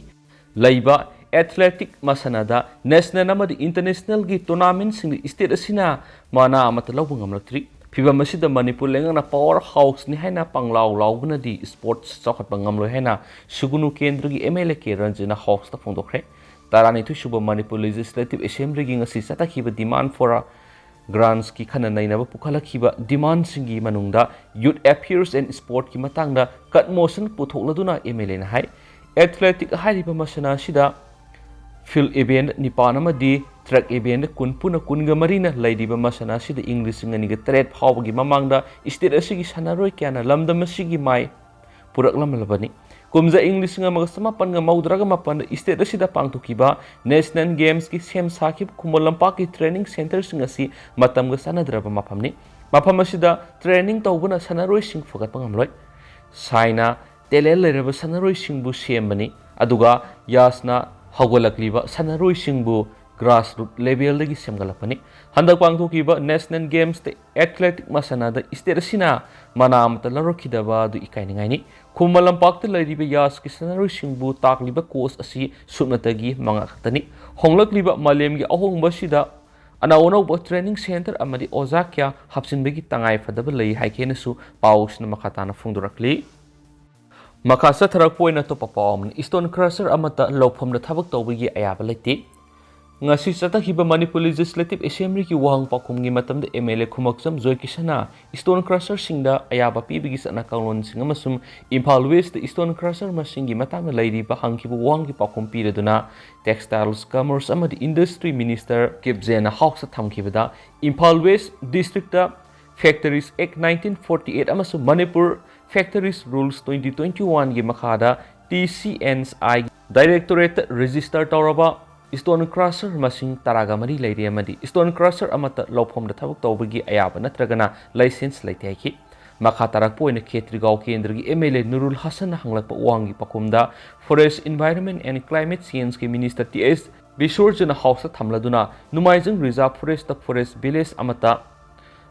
ꯂꯩꯕ athletic ꯃꯁꯥꯟꯅꯗ national ꯑꯃꯗꯤ international ꯒꯤ tournament ꯁꯤꯡꯗ state ꯑꯁꯤꯅ ꯃꯅꯥ ꯑꯃꯠꯇ ꯂꯧꯕ ꯉꯝꯂꯛꯇ꯭ꯔꯤ꯫ ꯐꯤꯚꯝ ꯑꯁꯤꯗ ꯃꯅꯤꯄꯨꯔ ꯂꯩꯉꯥꯛꯅ power house ꯅꯤ ꯍꯥꯏꯅ ꯄꯪꯂꯥꯎ ꯂꯥꯎꯕꯅꯗꯤ sports ꯆꯥꯎꯈꯠꯄ ꯉꯝꯂꯣꯏ ꯍꯥꯏꯅ ꯁꯨꯒꯨꯅꯨ ꯀꯦꯟꯗ꯭ꯔꯒꯤ M L A K ꯔꯟꯖꯤꯠꯅ house ꯇ ꯐꯣꯡꯗꯣꯛꯈ꯭ꯔꯦ꯫ ꯇꯔꯥꯅꯤꯊꯣꯏ ꯁꯨꯕ ꯃꯅꯤꯄꯨꯔ Legislative Assembly ꯒꯤ ꯉꯁꯤ ꯆꯠꯊꯈꯤꯕ demand for grants ꯀꯤ ꯈꯟꯅ ꯅꯩꯅꯕ ꯄꯨꯈꯠꯂꯛꯈꯤꯕ demand ꯁꯤꯡꯒꯤ ꯃꯅꯨꯡꯗ Youth Affairs and Sport ꯀꯤ ꯃꯇꯥꯡꯗ cut motion ꯄꯨꯊꯣꯛꯂꯗꯨꯅ M L A ꯅ ꯍꯥꯏ, athletic ꯍꯥꯏꯔꯤꯕ ꯃꯁꯥꯟꯅ ꯑꯁꯤꯗ field event ꯅꯤꯄꯥꯟ ꯑꯃꯗꯤ track event ꯀꯨꯟ ꯄꯨꯟꯅ ꯀꯨꯟꯒ ꯃꯔꯤꯅ ꯂꯩꯔꯤꯕ ꯃꯁꯥꯟꯅ ꯑꯁꯤꯗ ꯏꯪ ꯂꯤꯁꯤꯡ ꯑꯅꯤꯒ ꯇꯔꯦꯠ ꯐꯥꯎꯕꯒꯤ ꯃꯃꯥꯡꯗ state ꯑꯁꯤꯒꯤ ꯁꯥꯟꯅꯔꯣꯏ ꯀꯌꯥꯅ ꯂꯝꯗꯝ ꯑꯁꯤꯒꯤ ꯃꯥꯏ ꯄꯨꯔꯛꯂꯝꯂꯕꯅꯤ꯫ ꯀꯨꯝꯖꯥ ꯏꯪ ꯂꯤꯁꯤꯡ ꯑꯃꯒ ꯆꯃꯥꯄꯟꯒ ꯃꯧꯗ꯭ꯔꯥꯒ ꯃꯥꯄꯟꯗ state ꯑꯁꯤꯗ ꯄꯥꯡꯊꯣꯛꯈꯤꯕ National Gamesꯀꯤ ꯁꯦꯝ ꯁꯥꯈꯤꯕ ꯈꯨꯃꯟ ꯂꯝꯄꯥꯛꯀꯤ training centreꯁꯤꯡ ꯑꯁꯤ ꯃꯇꯝꯒ ꯆꯥꯟꯅꯗ꯭ꯔꯕ ꯃꯐꯝꯅꯤ꯫ ꯃꯐꯝ ꯑꯁꯤꯗ training ꯇꯧꯕꯅ ꯁꯥꯟꯅꯔꯣꯏꯁꯤꯡ ꯐꯒꯠꯄ ꯉꯝꯂꯣꯏ꯫ ꯁꯥꯏꯅ talent ꯂꯩꯔꯕ ꯁꯥꯟꯅꯔꯣꯏꯁꯤꯡꯕꯨ ꯁꯦꯝꯕꯅꯤ, ꯑꯗꯨꯒ ꯌꯥꯁꯅ ꯍꯧꯒꯠꯂꯛꯂꯤꯕ ꯁꯥꯟꯅꯔꯣꯏꯁꯤꯡꯕꯨ grassroot levelꯗꯒꯤ ꯁꯦꯝꯒꯠꯂꯛꯄꯅꯤ꯫ ꯍꯟꯗꯛ ꯄꯥꯡꯊꯣꯛꯈꯤꯕ National Gamesꯇ athletic ꯃꯁꯥꯟꯅꯗ state ꯑꯁꯤꯅ ꯃꯅꯥ ꯑꯃꯠꯇ ꯂꯧꯔꯛꯈꯤꯗꯕ ꯑꯗꯨ ꯏꯀꯥꯏꯅꯤꯡꯉꯥꯏꯅꯤ꯫ ꯈꯨꯃꯟ ꯂꯝꯄꯥꯛꯇ ꯂꯩꯔꯤꯕ ꯌꯥꯁꯀꯤ ꯁꯥꯟꯅꯔꯣꯏꯁꯤꯡꯕꯨ ꯇꯥꯛꯂꯤꯕ coach ꯑꯁꯤ ꯁꯨꯞꯅꯇꯒꯤ ꯃꯉꯥ ꯈꯛꯇꯅꯤ꯫ ꯍꯣꯡꯂꯛꯂꯤꯕ ꯃꯥꯂꯦꯝꯒꯤ ꯑꯍꯣꯡꯕ ꯑꯁꯤꯗ ꯑꯅꯧ ꯑꯅꯧꯕ training centre ꯑꯃꯗꯤ ꯑꯣꯖꯥ ꯀꯌꯥ ꯍꯥꯞꯆꯤꯟꯕꯒꯤ ꯇꯉꯥꯏ ꯐꯗꯕ ꯂꯩ ꯍꯥꯏꯈꯤ ꯍꯥꯏꯅꯁꯨ ꯄꯥꯎꯁꯤꯅ ꯃꯈꯥ ꯇꯥꯅ ꯐꯣꯡꯗꯣꯔꯛꯂꯤ꯫ ꯃꯈꯥ ꯆꯠꯊꯔꯛꯄ ꯑꯣꯏꯅ ꯑꯇꯣꯞꯄ ꯄꯥꯎ ꯑꯃꯅ, stone crusher ꯑꯃꯠꯇ ꯂꯧꯐꯝꯗ ꯊꯕꯛ ꯇꯧꯕꯒꯤ ꯑꯌꯥꯕ ꯂꯩꯇꯦ꯫ ꯉꯁꯤ ꯆꯠꯊꯈꯤꯕ ꯃꯅꯤꯄꯨꯔ Legislative Assemblyꯒꯤ ꯋꯥꯍꯪ ꯄꯥꯎꯈꯨꯝꯒꯤ ꯃꯇꯝꯗ MLA ꯈꯨꯃꯛꯆꯝ ꯖꯣꯏꯀꯤꯁꯟꯅ stone crusherꯁꯤꯡꯗ ꯑꯌꯥꯕ ꯄꯤꯕꯒꯤ ꯆꯠꯅ ꯀꯥꯡꯂꯣꯟꯁꯤꯡ ꯑꯃꯁꯨꯡ ꯏꯝꯐꯥꯜ Westꯇ stone crusher ꯃꯁꯤꯡꯒꯤ ꯃꯇꯥꯡꯗ ꯂꯩꯔꯤꯕ ꯍꯪꯈꯤꯕ ꯋꯥꯍꯪꯒꯤ ꯄꯥꯎꯈꯨꯝ ꯄꯤꯔꯗꯨꯅ Textiles, Commerce ꯑꯃꯗꯤ Industry Minister ꯀꯤꯞ ꯖꯦꯟꯅ Houseꯇ ꯊꯝꯈꯤꯕꯗ, ꯏꯝꯐꯥꯜ West districtꯇ Factories Act nineteen forty eight ꯑꯃꯁꯨꯡ Manipur Factories Rules twenty twenty oneꯒꯤ ꯃꯈꯥꯗ TCNI Directorateꯇ register ꯇꯧꯔꯕ stone crusher ꯃꯁꯤꯡ ꯇꯔꯥꯒ ꯃꯔꯤ ꯂꯩꯔꯤ ꯑꯃꯗꯤ stone crusher ꯑꯃꯠꯇ ꯂꯧꯐꯝꯗ ꯊꯕꯛ ꯇꯧꯕꯒꯤ ꯑꯌꯥꯕ ꯅꯠꯇ꯭ꯔꯒꯅ license ꯂꯩꯇꯦ ꯍꯥꯏꯈꯤ꯫ ꯃꯈꯥ ꯇꯥꯔꯛꯄ ꯑꯣꯏꯅ ꯈꯦꯇ꯭ꯔꯤꯒꯥꯎ ꯀꯦꯟꯗ꯭ꯔꯒꯤ MLA ꯅꯨꯔꯨꯜ ꯍꯁꯟꯅ ꯍꯪꯂꯛꯄ ꯋꯥꯍꯪꯒꯤ ꯄꯥꯎꯈꯨꯝꯗ Forest, Environment and Climate Changeꯀꯤ Minister ꯇꯤ ꯑꯦꯁ ꯕꯤꯁꯣꯔꯖꯅ Houseꯇ ꯊꯝꯂꯗꯨꯅ ꯅꯣꯡꯃꯥꯏꯖꯤꯡ Reserve Forestꯇ forest village ꯑꯃꯠꯇ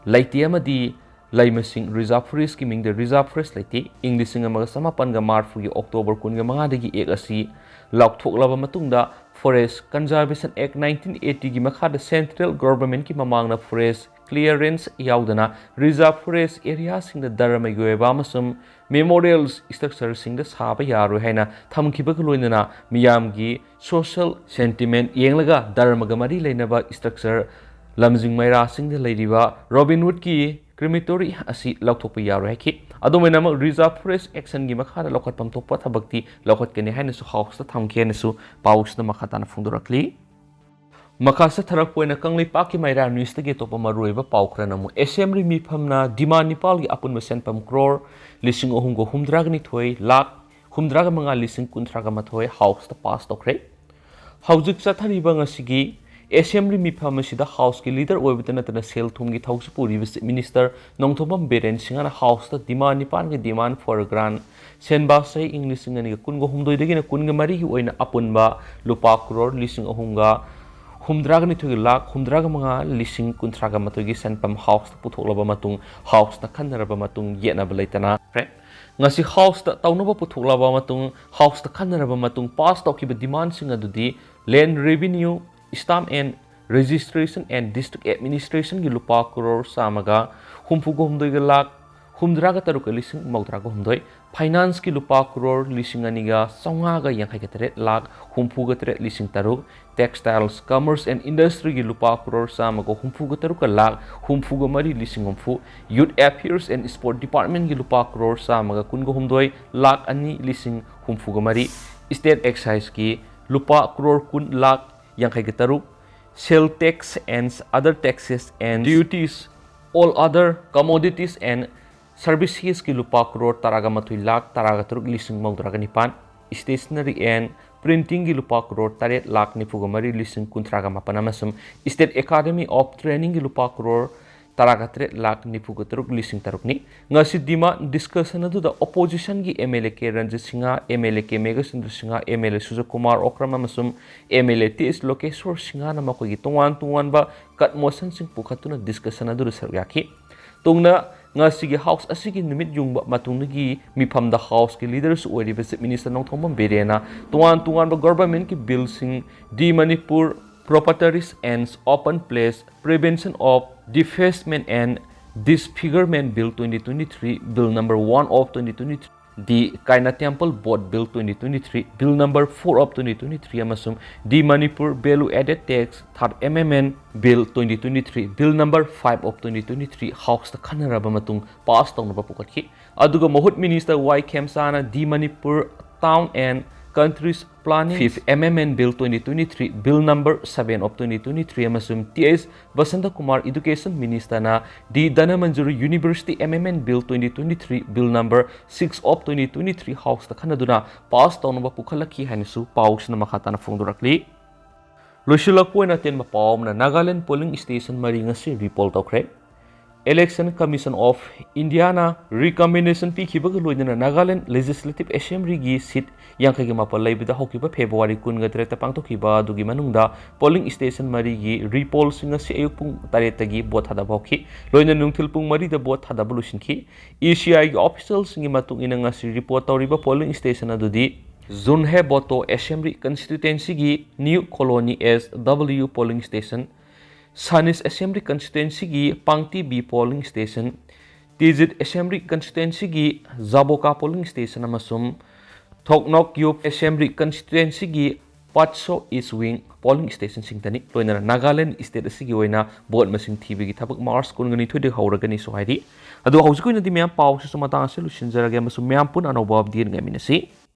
ꯂꯩꯇꯦ ꯑꯃꯗꯤ ꯂꯩꯃꯁꯤꯡ Reserve Forestꯀꯤ ꯃꯤꯡꯗ Reserve Forest ꯂꯩꯇꯦ꯫ ꯏꯪ ꯂꯤꯁꯤꯡ ꯑꯃꯒ ꯆꯃꯥꯄꯟꯒ ꯃꯔꯤꯐꯨꯒꯤ October ꯀꯨꯟꯒ ꯃꯉꯥꯗꯒꯤ Act ꯑꯁꯤ ꯂꯥꯎꯊꯣꯛꯂꯕ ꯃꯇꯨꯡꯗ Forest Conservation Act nineteen eightyꯒꯤ ꯃꯈꯥꯗ central governmentꯀꯤ ꯃꯃꯥꯡꯗ forest clearance ꯌꯥꯎꯗꯅ Reserve Forest areaꯁꯤꯡꯗ ꯙꯔꯃꯒꯤ ꯑꯣꯏꯕ ꯑꯃꯁꯨꯡ memorials structureꯁꯤꯡꯗ ꯁꯥꯕ ꯌꯥꯔꯣꯏ ꯍꯥꯏꯅ ꯊꯝꯈꯤꯕꯒ ꯂꯣꯏꯅꯅ ꯃꯤꯌꯥꯝꯒꯤ social sentiment ꯌꯦꯡꯂꯒ ꯙꯔꯃꯒ ꯃꯔꯤ ꯂꯩꯅꯕ structure ꯂꯝꯖꯤꯡ ꯃꯩꯔꯥꯁꯤꯡꯗ ꯂꯩꯔꯤꯕ Robin Hoodꯀꯤ crematory ꯑꯁꯤ ꯂꯧꯊꯣꯛꯄ ꯌꯥꯔꯣꯏ ꯍꯥꯏꯈꯤ꯫ ꯑꯗꯨꯝ ꯑꯣꯏꯅꯃꯛ Reserve Forest Actionꯒꯤ ꯃꯈꯥꯗ ꯂꯧꯈꯠꯐꯝ ꯊꯣꯛꯄ ꯊꯕꯛꯇꯤ ꯂꯧꯈꯠꯀꯅꯤ ꯍꯥꯏꯅꯁꯨ Houseꯇ ꯊꯝꯈꯤ ꯍꯥꯏꯅꯁꯨ ꯄꯥꯎꯁꯤꯗ ꯃꯈꯥ ꯇꯥꯅ ꯐꯣꯡꯗꯣꯔꯛꯂꯤ꯫ ꯃꯈꯥ ꯆꯠꯊꯔꯛꯄ ꯑꯣꯏꯅ ꯀꯪꯂꯩꯄꯥꯛꯀꯤ ꯃꯩꯔꯥ ꯅ꯭ꯌꯨꯁꯇꯒꯤ ꯑꯇꯣꯞꯄ ꯃꯔꯨꯑꯣꯏꯕ ꯄꯥꯎ ꯈꯔꯅ ꯑꯃꯨꯛ ꯑꯦꯁꯦꯝꯕ꯭ꯂꯤ ꯃꯤꯐꯝꯅ ꯗꯤꯃꯥꯟ ꯅꯤꯄꯥꯜꯒꯤ ꯑꯄꯨꯟꯕ ꯁꯦꯟꯐꯝ ꯀ꯭ꯔꯣꯔ ꯂꯤꯁꯤꯡ ꯑꯍꯨꯝꯒ ꯍꯨꯝꯗ꯭ꯔꯥꯒ ꯅꯤꯊꯣꯏ ꯂꯥꯛ ꯍꯨꯝꯗ꯭ꯔꯥꯒ ꯃꯉꯥ ꯂꯤꯁꯤꯡ ꯀꯨꯟꯊ꯭ꯔꯥꯒ ꯃꯥꯊꯣꯏ ꯍꯥꯎꯁꯇ ꯄꯥꯁ ꯇꯧꯈ꯭ꯔꯦ꯫ ꯍꯧꯖꯤꯛ ꯆꯠꯊꯔꯤꯕ ꯉꯁꯤꯒꯤ ꯑꯦꯁꯦꯝꯕ꯭ꯂꯤ ꯃꯤꯐꯝ ꯑꯁꯤꯗ ꯍꯥꯎꯁꯀꯤ ꯂꯤꯗꯔ ꯑꯣꯏꯕꯇ ꯅꯠꯇꯅ ꯁꯦꯜ ꯊꯨꯝꯒꯤ ꯊꯧꯁꯤꯜ ꯄꯨꯔꯤꯕ ꯆꯤꯐ ꯃꯤꯅꯤꯁꯇꯔ ꯅꯣꯡꯊꯣꯝꯕꯝ ꯕꯤꯔꯦꯟ ꯁꯤꯡꯍꯅ ꯍꯥꯎꯁꯇ ꯗꯤꯃꯥꯟ ꯅꯤꯄꯥꯟꯒꯤ ꯗꯤꯃꯥꯟ ꯐꯣꯔ ꯒ꯭ꯔꯥꯟ ꯁꯦꯟꯕꯥ ꯆꯍꯤ ꯏꯪ ꯂꯤꯁꯤꯡ ꯑꯅꯤꯒ ꯀꯨꯟꯒ ꯍꯨꯝꯗꯣꯏꯗꯒꯤꯅ ꯀꯨꯟꯒ ꯃꯔꯤꯒꯤ ꯑꯣꯏꯅ ꯑꯄꯨꯟꯕ ꯂꯨꯄꯥ ꯀ꯭ꯔꯣꯔ ꯂꯤꯁꯤꯡ ꯑꯍꯨꯝꯒ ꯍꯨꯝꯗ꯭ꯔꯥꯒ ꯅꯤꯊꯣꯏꯒꯤ ꯂꯥꯛ ꯍꯨꯝꯗ꯭ꯔꯥꯒ ꯃꯉꯥ ꯂꯤꯁꯤꯡ ꯀꯨꯟꯊ꯭ꯔꯥꯒ ꯃꯥꯊꯣꯏꯒꯤ ꯁꯦꯟꯐꯝ ꯍꯥꯎꯁꯇ ꯄꯨꯊꯣꯛꯂꯕ ꯃꯇꯨꯡ ꯍꯥꯎꯁꯅ ꯈꯟꯅꯔꯕ ꯃꯇꯨꯡ ꯌꯦꯠꯅꯕ ꯂꯩꯇꯅ ꯉꯁꯤ ꯍꯥꯎꯁꯇ ꯇꯧꯅꯕ ꯄꯨꯊꯣꯛꯂꯕ ꯃꯇꯨꯡ ꯍꯥꯎꯁꯇ ꯈꯟꯅꯔꯕ ꯃꯇꯨꯡ ꯄꯥꯁ ꯇꯧꯈꯤꯕ ꯗꯤꯃꯥꯟꯁꯤꯡ ꯑꯗꯨꯗꯤ land revenue, stamp and registration and district administrationꯒꯤ ꯂꯨꯄꯥ ꯀ꯭ꯔꯣꯔ ꯆꯥꯝꯃꯒ ꯍꯨꯝꯐꯨꯒ ꯍꯨꯝꯗꯣꯏꯒ ꯂꯥꯛ ꯍꯨꯝꯗ꯭ꯔꯥꯒ ꯇꯔꯨꯛꯀ ꯂꯤꯁꯤꯡ ꯃꯧꯗ꯭ꯔꯥꯒ ꯍꯨꯝꯗꯣꯏ, ꯐꯥꯏꯅꯥꯟꯁꯀꯤ ꯂꯨꯄꯥ ꯀ꯭ꯔꯣꯔ ꯂꯤꯁꯤꯡ ꯑꯅꯤꯒ ꯆꯥꯝꯃꯉꯥꯒ ꯌꯥꯡꯈꯩꯒ ꯇꯔꯦꯠ ꯂꯥꯛ ꯍꯨꯝꯐꯨꯒ ꯇꯔꯦꯠ ꯂꯤꯁꯤꯡ ꯇꯔꯨꯛ, textiles, commerce and industryꯒꯤ ꯂꯨꯄꯥ ꯀ꯭ꯔꯣꯔ ꯆꯥꯝꯃꯒ ꯍꯨꯝꯐꯨꯒ ꯇꯔꯨꯛꯀ ꯂꯥꯛ ꯍꯨꯝꯐꯨꯒ ꯃꯔꯤ ꯂꯤꯁꯤꯡ ꯍꯨꯝꯐꯨ, youth affairs and sport departmentꯒꯤ ꯂꯨꯄꯥ ꯀ꯭ꯔꯣꯔ ꯆꯥꯝꯃꯒ ꯀꯨꯟꯒ ꯍꯨꯝꯗꯣꯏ ꯂꯥꯛ ꯑꯅꯤ ꯂꯤꯁꯤꯡ ꯍꯨꯝꯐꯨꯒ ꯃꯔꯤ, state exciseꯀꯤ ꯂꯨꯄꯥ ꯀ꯭ꯔꯣꯔ ꯀꯨꯟ ꯂꯥꯛ ꯌꯥꯡꯈꯩꯒ ꯇꯔꯨꯛ, sale tax and other taxes and duties, all other commodities and servicesꯀꯤ ꯂꯨꯄꯥ ꯀ꯭ꯔꯣꯔ ꯇꯔꯥꯒ ꯃꯥꯊꯣꯏ ꯂꯥꯛ ꯇꯔꯥꯒ ꯇꯔꯨꯛ ꯂꯤꯁꯤꯡ ꯃꯧꯗ꯭ꯔꯥꯒ ꯅꯤꯄꯥꯟ, stationery and printingꯒꯤ ꯂꯨꯄꯥ ꯀ꯭ꯔꯣꯔ ꯇꯔꯦꯠ ꯂꯥꯛ ꯅꯤꯐꯨꯒ ꯃꯔꯤ ꯂꯤꯁꯤꯡ ꯀꯨꯟꯊ꯭ꯔꯥꯒ ꯃꯥꯄꯟ ꯑꯃꯁꯨꯡ State Academy of Trainingꯒꯤ ꯂꯨꯄꯥ ꯀ꯭ꯔꯣꯔ ꯇꯔꯥꯒ ꯇꯔꯦꯠ ꯂꯥꯛ ꯅꯤꯐꯨꯒ ꯇꯔꯨꯛ ꯂꯤꯁꯤꯡ ꯇꯔꯨꯛꯅꯤ꯫ ꯉꯁꯤ demand discussion ꯑꯗꯨꯗ oppositionꯒꯤ MLA K Ranjit Singh, MLA K Meghachandra Singh, MLA ꯁꯨꯖꯥ ꯀꯨꯃꯥꯔ ꯑꯣꯀ꯭ꯔꯝ ꯑꯃꯁꯨꯡ MLA ꯇꯦꯖ ꯂꯣꯀꯦꯁ꯭ꯋꯔ ꯁꯤꯡꯍꯅ ꯃꯈꯣꯏꯒꯤ ꯇꯣꯉꯥꯟ ꯇꯣꯉꯥꯟꯕ cut motionꯁꯤꯡ ꯄꯨꯈꯠꯇꯨꯅ discussion ꯑꯗꯨꯗ ꯁꯔꯨꯛ ꯌꯥꯈꯤ꯫ ꯇꯨꯡꯗ ꯉꯁꯤꯒꯤ ꯍꯥꯎꯁ ꯑꯁꯤꯒꯤ ꯅꯨꯃꯤꯠ ꯌꯨꯡꯕ ꯃꯇꯨꯡꯗꯒꯤ ꯃꯤꯐꯝꯗ ꯍꯥꯎꯁꯀꯤ ꯂꯤꯗꯔꯁꯨ ꯑꯣꯏꯔꯤꯕ ꯆꯤꯐ ꯃꯤꯅꯤꯁꯇꯔ ꯅꯣꯡꯊꯣꯝꯕꯝ ꯕꯤꯔꯦꯟꯅ ꯇꯣꯉꯥꯟ ꯇꯣꯉꯥꯟꯕ ꯒꯣꯚꯔꯟꯃꯦꯟꯠꯀꯤ ꯕꯤꯜꯁꯤꯡ, ꯗꯤ Manipur Properties and Open Place, Prevention of Defacement and Disfigurement Bill twenty twenty-three, Bill number one of twenty twenty-three, the Kaina Temple Board Bill twenty twenty-three, Bill number four of twenty twenty-three ꯑꯃꯁꯨꯡ the Manipur Value Added Tax Third Amendment Bill twenty twenty-three, Bill number five of twenty twenty-three ꯍꯥꯎꯁꯇ ꯈꯟꯅꯔꯕ ꯃꯇꯨꯡ pass ꯇꯧꯅꯕ ꯄꯨꯈꯠꯈꯤ꯫ ꯑꯗꯨꯒ ꯃꯍꯨꯠ ꯃꯤꯅꯤꯁꯇꯔ Y ꯈꯦꯝꯆꯥꯅ the Manipur Town and Country's Planning, Fifth M M N Bill twenty twenty-three, Bill Number seven of twenty twenty-three ꯑꯃꯁꯨꯡ T H Basanta Kumar Education Ministerꯅ D Dhanamanjuri University M M N Bill twenty twenty-three, Bill Number six of twenty twenty-three Houseꯇ ꯈꯟꯅꯗꯨꯅ pass ꯇꯧꯅꯕ ꯄꯨꯈꯠꯂꯛꯈꯤ ꯍꯥꯏꯅꯁꯨ ꯄꯥꯎꯁꯤꯅ ꯃꯈꯥ ꯇꯥꯅ ꯐꯣꯡꯗꯣꯔꯛꯂꯤ꯫ ꯂꯣꯏꯁꯤꯜꯂꯛꯄ ꯑꯣꯏꯅ ꯑꯇꯦꯟꯕ ꯄꯥꯎ ꯑꯃꯅ, ꯅꯥꯒꯥꯂꯦꯟ ꯄꯣꯂꯤꯡ ꯁ꯭ꯇꯦꯁꯟ ꯃꯔꯤ ꯉꯁꯤ ꯔꯤꯄꯣꯜ ꯇꯧꯈ꯭ꯔꯦ꯫ Election Commission of Indiaꯅ recommendation ꯄꯤꯈꯤꯕꯒ ꯂꯣꯏꯅꯅ ꯅꯥꯒꯥꯂꯦꯟ Legislative Assemblyꯒꯤ ꯁꯤꯠ ꯌꯥꯡꯈꯩꯒ ꯃꯥꯄꯜ ꯂꯩꯕꯗ ꯍꯧꯈꯤꯕ ꯐꯦꯕ꯭ꯔꯨꯋꯥꯔꯤ ꯀꯨꯟꯒ ꯇꯔꯦꯠꯇ ꯄꯥꯡꯊꯣꯛꯈꯤꯕ ꯑꯗꯨꯒꯤ ꯃꯅꯨꯡꯗ ꯄꯣꯂꯤꯡ ꯁ꯭ꯇꯦꯁꯟ ꯃꯔꯤꯒꯤ ꯔꯤꯄꯣꯜꯁꯤꯡ ꯉꯁꯤ ꯑꯌꯨꯛ ꯄꯨꯡ ꯇꯔꯦꯠꯇꯒꯤ ꯚꯣꯠ ꯊꯥꯗꯕ ꯍꯧꯈꯤ꯫ ꯂꯣꯏꯅ ꯅꯨꯡꯊꯤꯜ ꯄꯨꯡ ꯃꯔꯤꯗ ꯚꯣꯠ ꯊꯥꯗꯕ ꯂꯣꯏꯁꯤꯟꯈꯤ꯫ ꯏ ꯁꯤ ꯑꯥꯏꯒꯤ ꯑꯣꯐꯤꯁꯤꯌꯦꯜꯁꯤꯡꯒꯤ ꯃꯇꯨꯡ ꯏꯟꯅ ꯉꯁꯤ ꯔꯤꯄꯣꯔꯠ ꯇꯧꯔꯤꯕ ꯄꯣꯂꯤꯡ ꯁ꯭ꯇꯦꯁꯟ ꯑꯗꯨꯗꯤ ꯖꯨꯟꯍꯦ ꯕꯣꯇꯣ ꯑꯦꯁꯦꯝꯕ꯭ꯂꯤ ꯀꯟꯁꯇꯤꯇ꯭ꯋꯦꯟꯁꯤꯒꯤ new colony S W polling station, Sanis assembly ꯀꯟꯁꯇꯤꯇ꯭ꯋꯦꯟꯁꯤꯒꯤ Pangti B polling station, Tizit assembly ꯀꯟꯁꯇꯤꯇ꯭ꯋꯦꯟꯁꯤꯒꯤ ꯖꯥꯕꯣꯀꯥ ꯄꯣꯂꯤꯡ ꯁ꯭ꯇꯦꯁꯟ ꯑꯃꯁꯨꯡ ꯊꯣꯛꯅꯣꯛ ꯌꯨꯞ ꯑꯦꯁꯦꯝꯕ꯭ꯂꯤ ꯀꯟꯁꯇꯤꯇ꯭ꯋꯦꯟꯁꯤꯒꯤ ꯄꯥꯠꯁꯣ ꯏꯁ ꯋꯤꯡ ꯄꯣꯂꯤꯡ ꯁ꯭ꯇꯦꯁꯟꯁꯤꯡꯗꯅꯤ꯫ ꯂꯣꯏꯅꯅ ꯅꯥꯒꯥꯂꯦꯟ ꯁ꯭ꯇꯦꯠ ꯑꯁꯤꯒꯤ ꯑꯣꯏꯅ ꯚꯣꯠ ꯃꯁꯤꯡ ꯊꯤꯕꯒꯤ ꯊꯕꯛ ꯃꯥꯔꯆ ꯀꯨꯟꯒ ꯅꯤꯊꯣꯏꯗꯒꯤ ꯍꯧꯔꯒꯅꯤꯁꯨ ꯍꯥꯏꯔꯤ꯫ ꯑꯗꯣ ꯍꯧꯖꯤꯛꯀꯤ ꯑꯣꯏꯅꯗꯤ ꯃꯌꯥꯝ ꯄꯥꯎꯁꯤꯁꯨ ꯃꯇꯥꯡ ꯑꯁꯤ ꯂꯣꯏꯁꯤꯟꯖꯔꯒꯦ ꯑꯃꯁꯨꯡ ꯃꯌꯥꯝ ꯄꯨꯟꯅ ꯑꯅꯧꯕ ꯑꯞꯗꯦꯠ ꯉꯥꯏꯃꯤꯟꯅꯁꯤ꯫